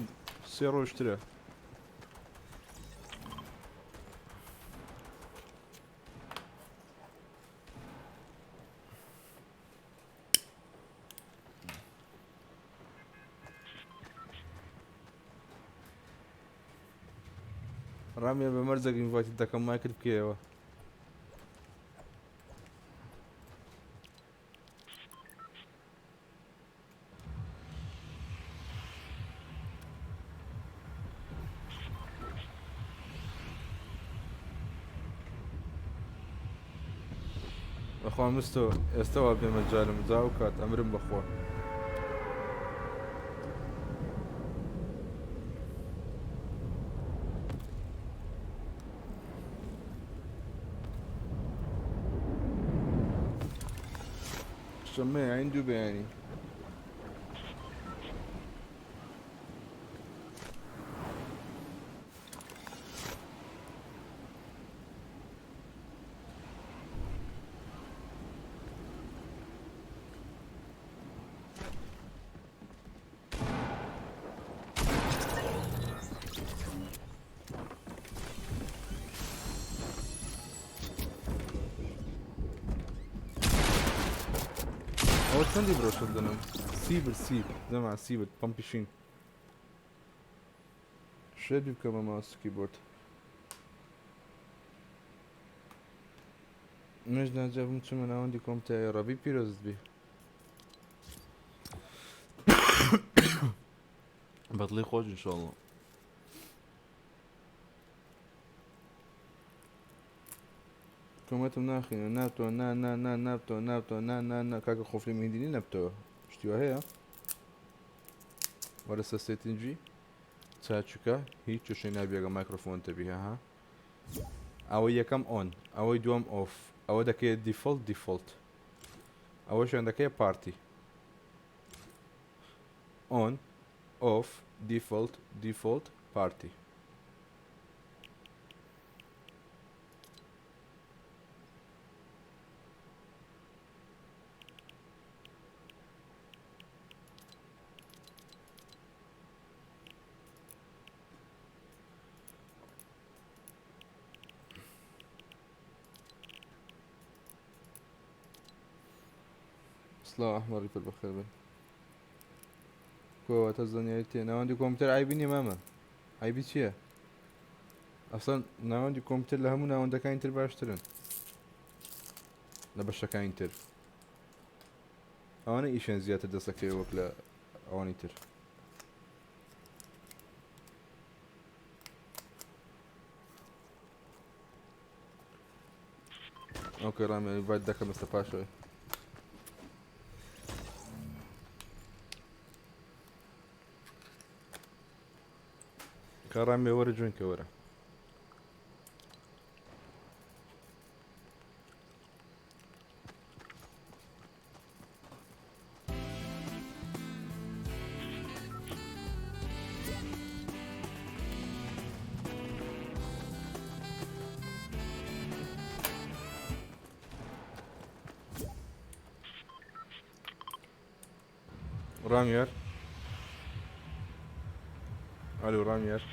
سێ ڕۆژترە. ڕامیان بە مەرجێک ئینڤایتت دەکەم مایکت بکەیەوە. بەخوا مستۆ ئێستا وا بێ مەجالم جا ئەو کات ئەمرم بەخوا. شەممەیە ئاین دوو بەیانی. ئەوە چەندی برۆشە دەنم سیبر سیب زەما سیبر پمپیشین شێت بکە بە ماوس و کیبۆرد. منیش ناجابم چوومە ناوەندی کۆمپیوتەر ڕەبی پیرۆزت بی. بەدڵی خۆش انشاءاللە. کۆمەتم ناخینە نابتەوە نا نا نا نابتەوە نابتەوە نا نا نا کاکە خۆفلی مهندینی نەبتەوە شتی وا هەیە وەرە سەر سێتینجی چاچوکە هیچ کێشەی نابی ئەگەر مایکرۆفۆن تەبی ها ئەوەی یەکەم ئۆن ئەوەی دووەم ئۆف ئەوە دەکەیە دیفۆڵت دیفۆڵت ئەوەشیان دەکەیە پارتی ئۆن ئۆف دیفۆڵت دیفۆڵت پارتی. سڵاو ئەحمە ڕیپەر بەخێر بن کۆواتە زانیاری تێ ناوەندی کۆمپیوتەر ئایبی نییە مامە ئایبی چییە؟ ئەسڵەن ناوەندی کۆمپیوتەر لە هەموو ناوەندەکانی تر باشترن لە بەشەکانی تر ئەوانە ئیشیان زیاتر دەسەکەوێ وەک لە ئەوانی تر. ئۆکەی ڕامی ئینڤایت دەکەم ئێستا پاشەوەی. کە ڕامی وەرە جوین کە وەرە. ڕامیار ئەلو ڕامیار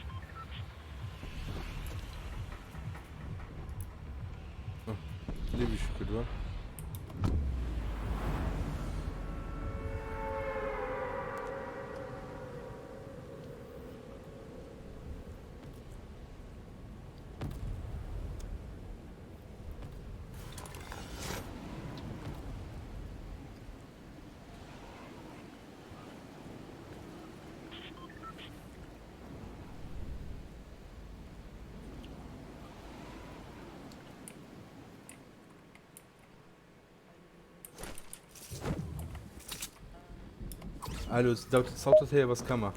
لێ کردووە. ئالۆ سەوتت هەیە بەس کەمە.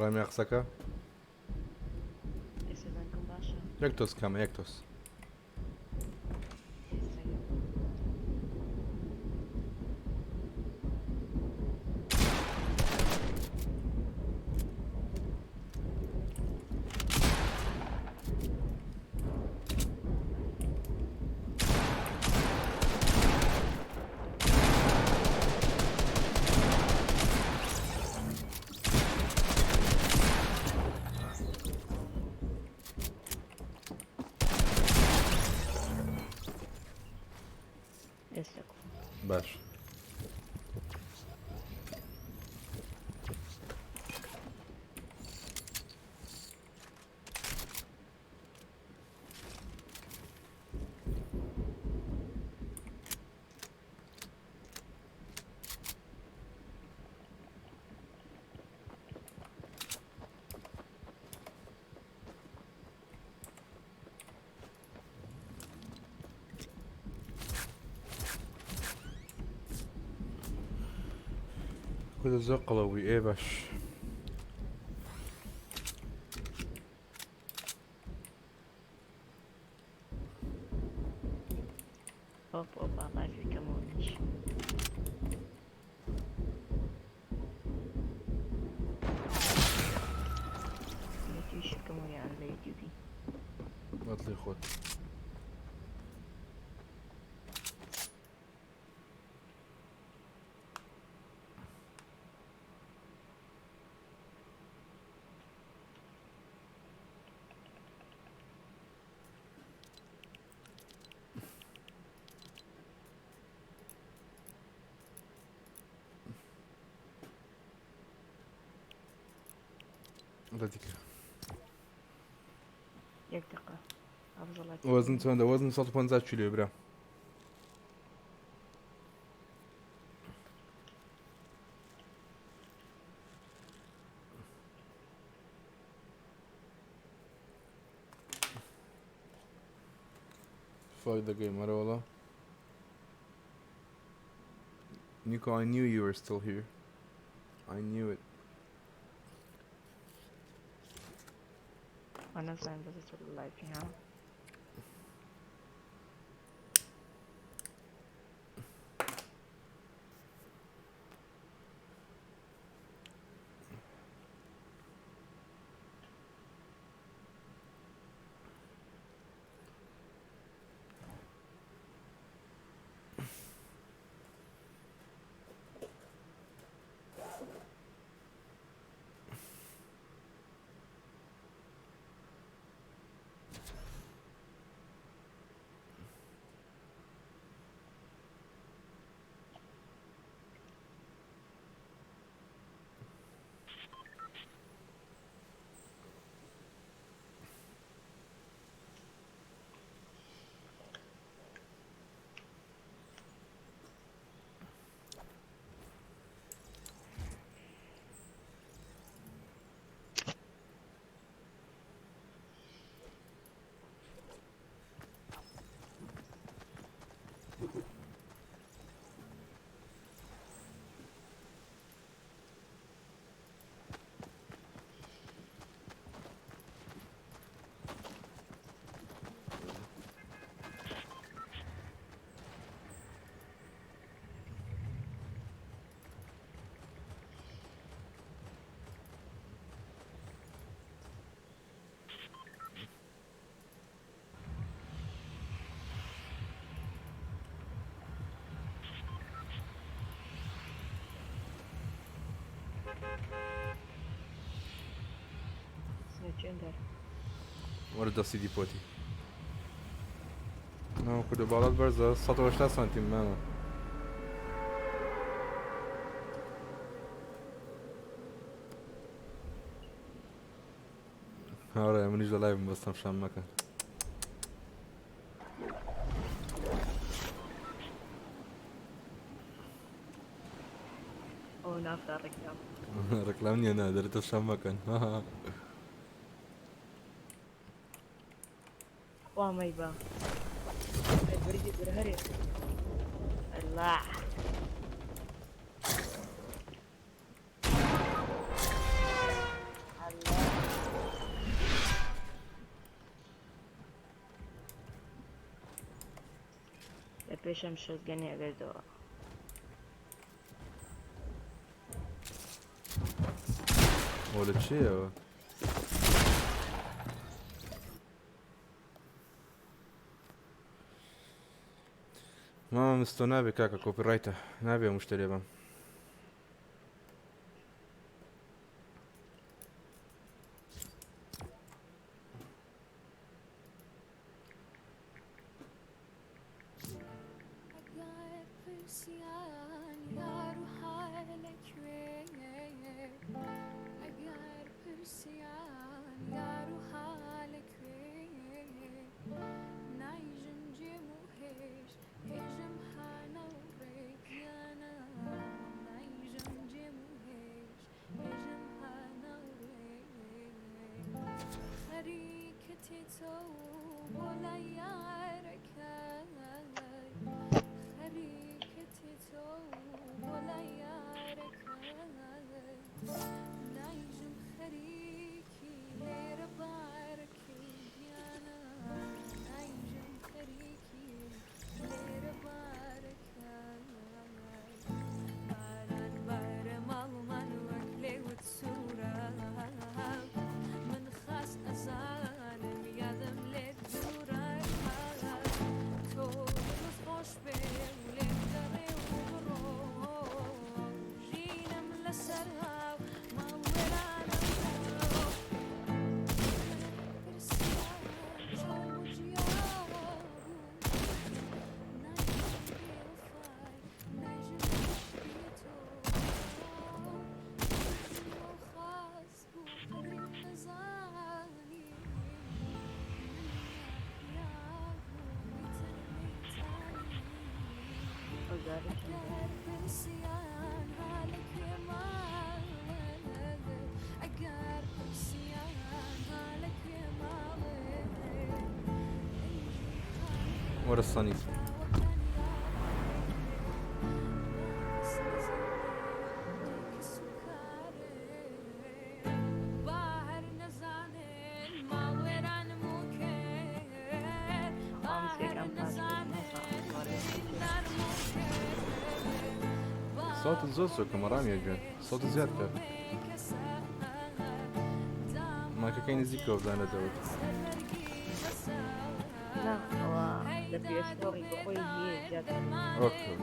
ڕامیا قسەکە ئێستا دەنگم باشە؟ یەک تۆز کەمە یەک تۆز. ئێستا باش. کوردە زۆر قەڵەوی ئێ باش. ئۆپ ئۆپا لایفی کەمەوە منیش. لە تویش بکەمەوە یان لە یوتیوبی؟ بەدڵی خۆت. دەدیکە. یەک دقە ئەفزەڵات. وەزن چەندە؟ وەزن 150 کیلۆ برا. Fuck the game, Marola. Nico, I knew you were still here. I knew it. وەنەزانم بەزە لایفی ها. سنە وەرە دەستی دیپۆتی. ناو کوردە باڵات بەرزە 180 سانتیم مامە. هاوڕێ منیش لە لایڤم بەستم شام مەکەن. ئەو نافتا ڕێکلام. ڕێکلام نییە نا دەرێتە شام مەکەن. وا مەیبە. بەرگی بەرە هەرێ. الله. پێشم شۆتگەنی ئەگردەوە. ئەوە لە چێەوە؟ مامە مستۆ نابێ کاکە کۆپیڕایتە نابێ مشتەرێ بم. وەرە سەنی. صوت زۆر زۆر کەمە ڕامیە گوێن صوت زیاد کە مایکەکەی نزیکەوە بزانە دەوت. نا ئەوە لە PS4 بەخۆی هەیە زیاتر. ئۆکەی.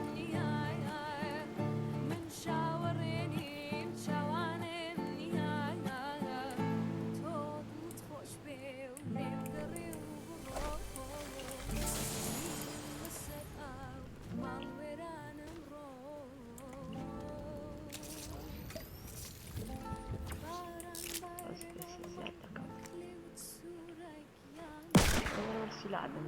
بەس پێسە زیاد دەکەم. وەرە سیلاح دەم.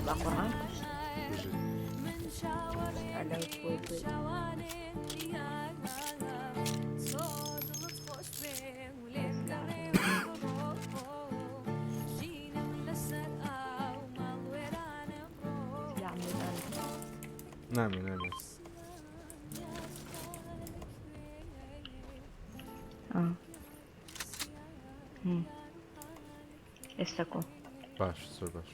بە قورئان ئەلەو خۆی بێ. سلاح ميدان. نامێ نامێ. آه. ئێستا کۆ. باش زۆر باش.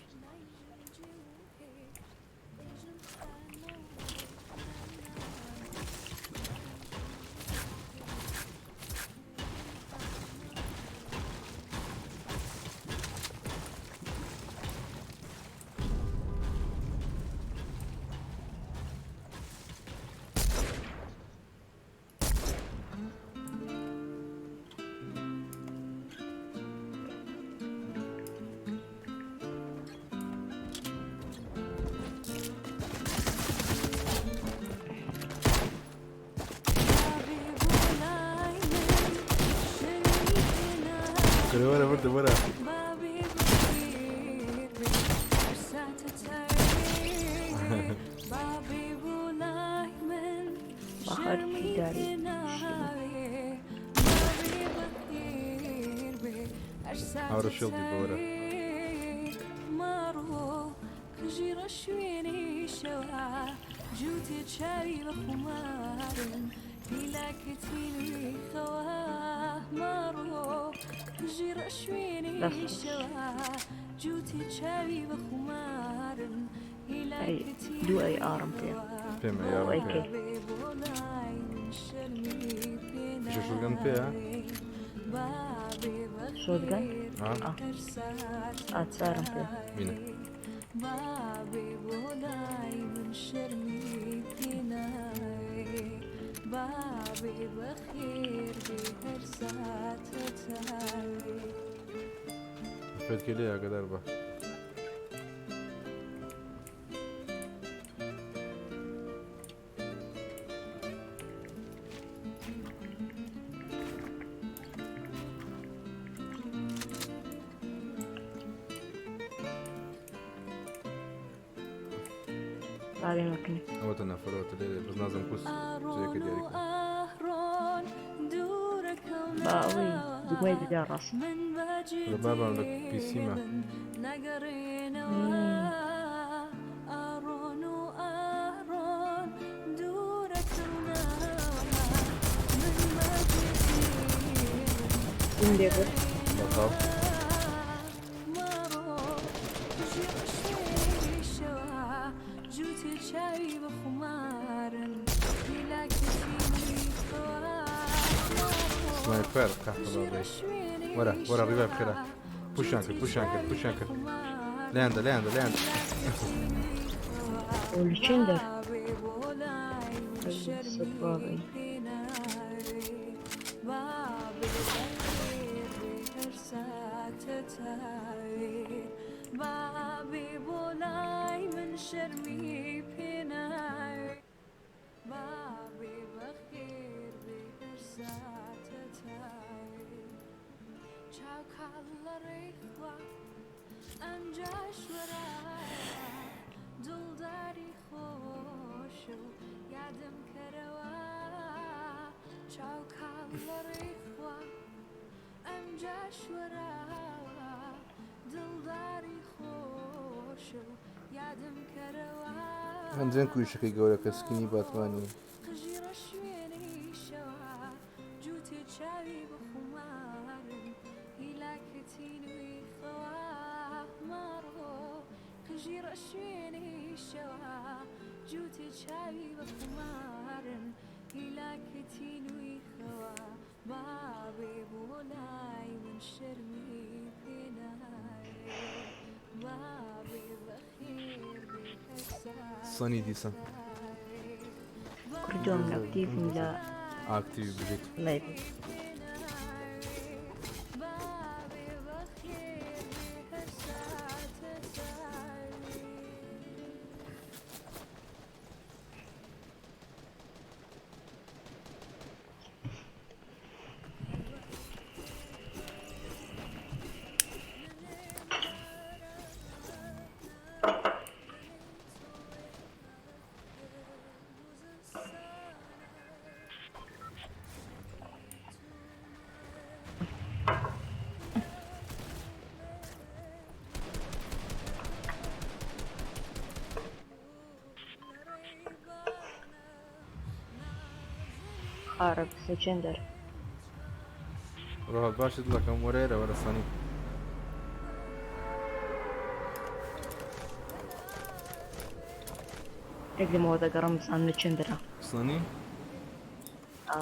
کورە وەرە بردە وەرە. بەخەرکی داری هاورە شێڵ دی بەوەرە. ئەی دوو ئەی ئارم پێ پێمە یارم پێ پیشە شۆتگەن پێیە؟ شۆتگەن؟ ئاچارم پێ بینە فێرکێ لێ ئاگادار بە. ئەوەتە نەفەرەوەتە لێرە بەس نازم کوس جێیەکە دیاری کەم. با ئەوەی دوگمەی دەدا ڕاست. لە بابام لە پیسیمە. چیم لێ برد؟ بەتاڵ. سنایپەر قەحپە بابەی. وەرە وەرە ڕیڤایڤ خێرا. پوشیان کرد پوشیان کرد پوشیان کرد. لێیان دە لێیان دە لێیان دە. لە چێن دەر؟ بابەی. هەندێن کویشەکەی گەورە کە سکینی باتمانی. سەنی دیسان. کوردۆم ئەکتیڤم لە ئاکتیڤ بژیت. لایڤ. عرب سجندر. ڕۆ باشە دڵەکەم وەرە وەرە سەنی. یەک لەمەوە دەگەڕم بزانم لە چێندرا. سەنی؟ ئا.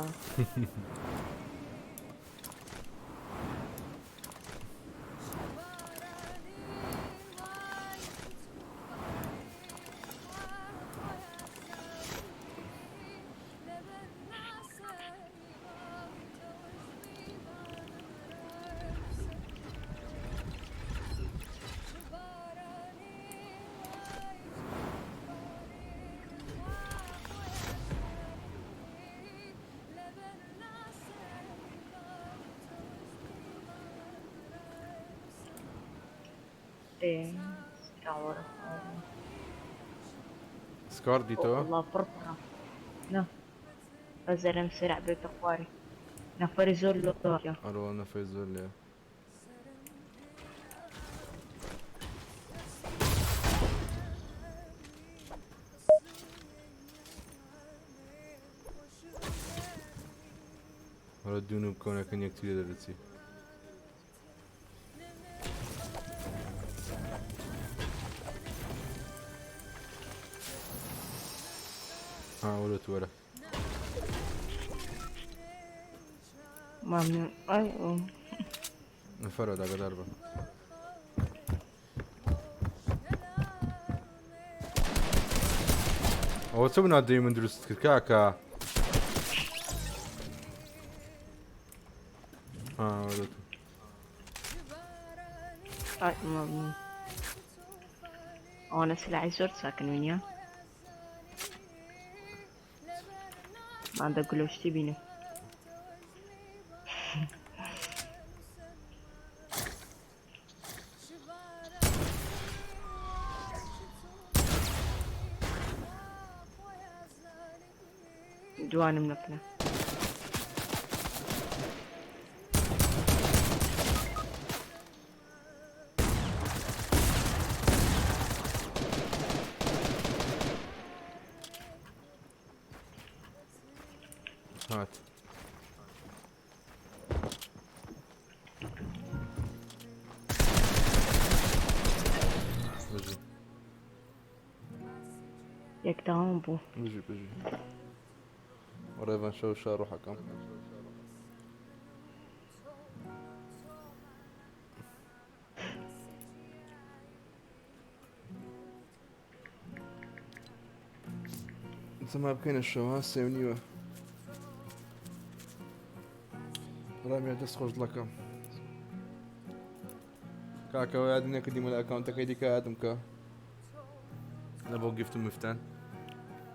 سکار دیتەوە؟ والله پڕ نا بەزەرم سرع بێتە خوارێ نەفەری زۆر لۆ ئەرۆ نەفەری زۆر لێ. وەرە دوون و بکەونەکەن یەکتری دەرەچی. ها وەرە تو وەرە. مەمنون ئای ئۆ. فەرهاد ئاگادار بە. ئەوە چ بنادەی من دروست کرد کاکە؟ ها وەرە تو. ئای مەمنون. ئەوانە سلاحی زۆر چاکن وینیە. مادە گلۆشتی بینم. دوانم نەکنە. هات. بژی. یەک داوم بوو. بژی بژی. ڕێڤەن شەو شار ڕۆحەکەم. زما بکەینە شەوە سێ و نیوە. ڕامیا دەست خۆش دڵەکەم. کاکەوە یاد نەکردیمە لە ئەکاونتەکەی دیکە یادم کە لە بۆ گفت و مفتان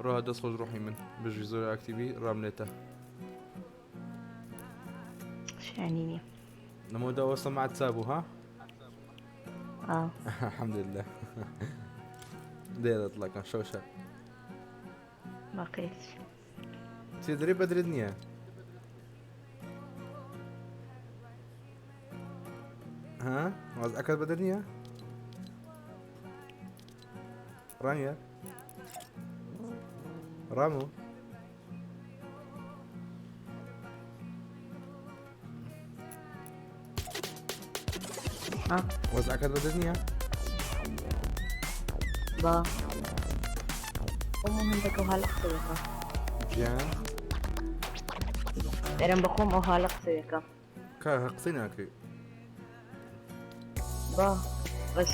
ڕۆها دەست خۆش ڕۆحی من بژی زۆر ئاکتیڤی ڕامنێتە شانی نییە. لەمەودا وەسە مع تسابوو ها؟ آه. الحمد لله دێرە دڵەکەم شەو شەر باقیت. چێ دەرێ بەدرت نییە ها وەزعەکەت بەدر نییە ڕانیە ڕامۆ وەزعەکەت بەدر نییە با خۆم هەندێک ئەو حاڵە قسە دەکەم. گیان دەرم بەخۆم ئەو حاڵە قسە دەکەم. کا قسەی ناکەی با بەس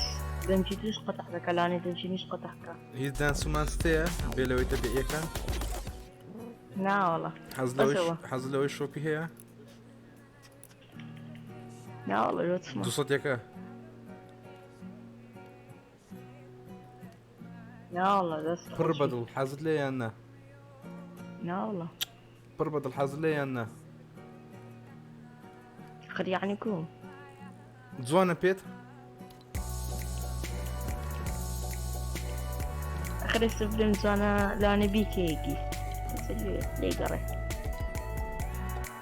دەنگی توش قەتع دەکە لانێ دەنگی نیش قەتع کە. هیچ دانسومان ستەیە بێ لەوەی تەبیعیەکان ناوەڵا حەز لەوەی حەز لەوەی شۆپی هەیە ناوەڵا لۆ چمە دوو سەدێکە ناوەڵا دەست پڕ بەدڵ حەزت لێ یان نا ناوەڵا پڕ بەدڵ حەزت لێ یان نا خر یعنی کو جوانە پێت ئەخر ئێستا بلێم جوانە لەوانەیە بیکەیەکی لێ گەڕێ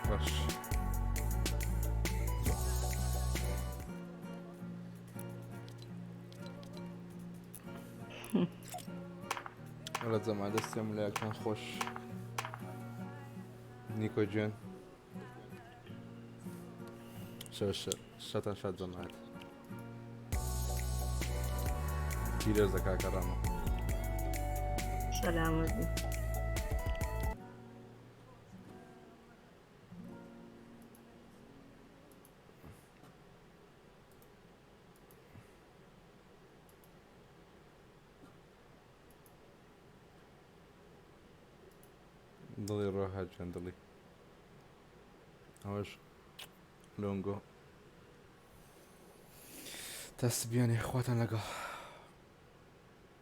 باش وەڵا جەما دەستێم لایەکان خۆش نیکۆ گیان شەتان شاد جەماعەت پیرۆزە کاکە ڕامە. سەلامەت بی. دڵی ڕۆها گیان دڵی ئەوەش لۆنگۆ تا سبیانێ خواتان لەگەڵ.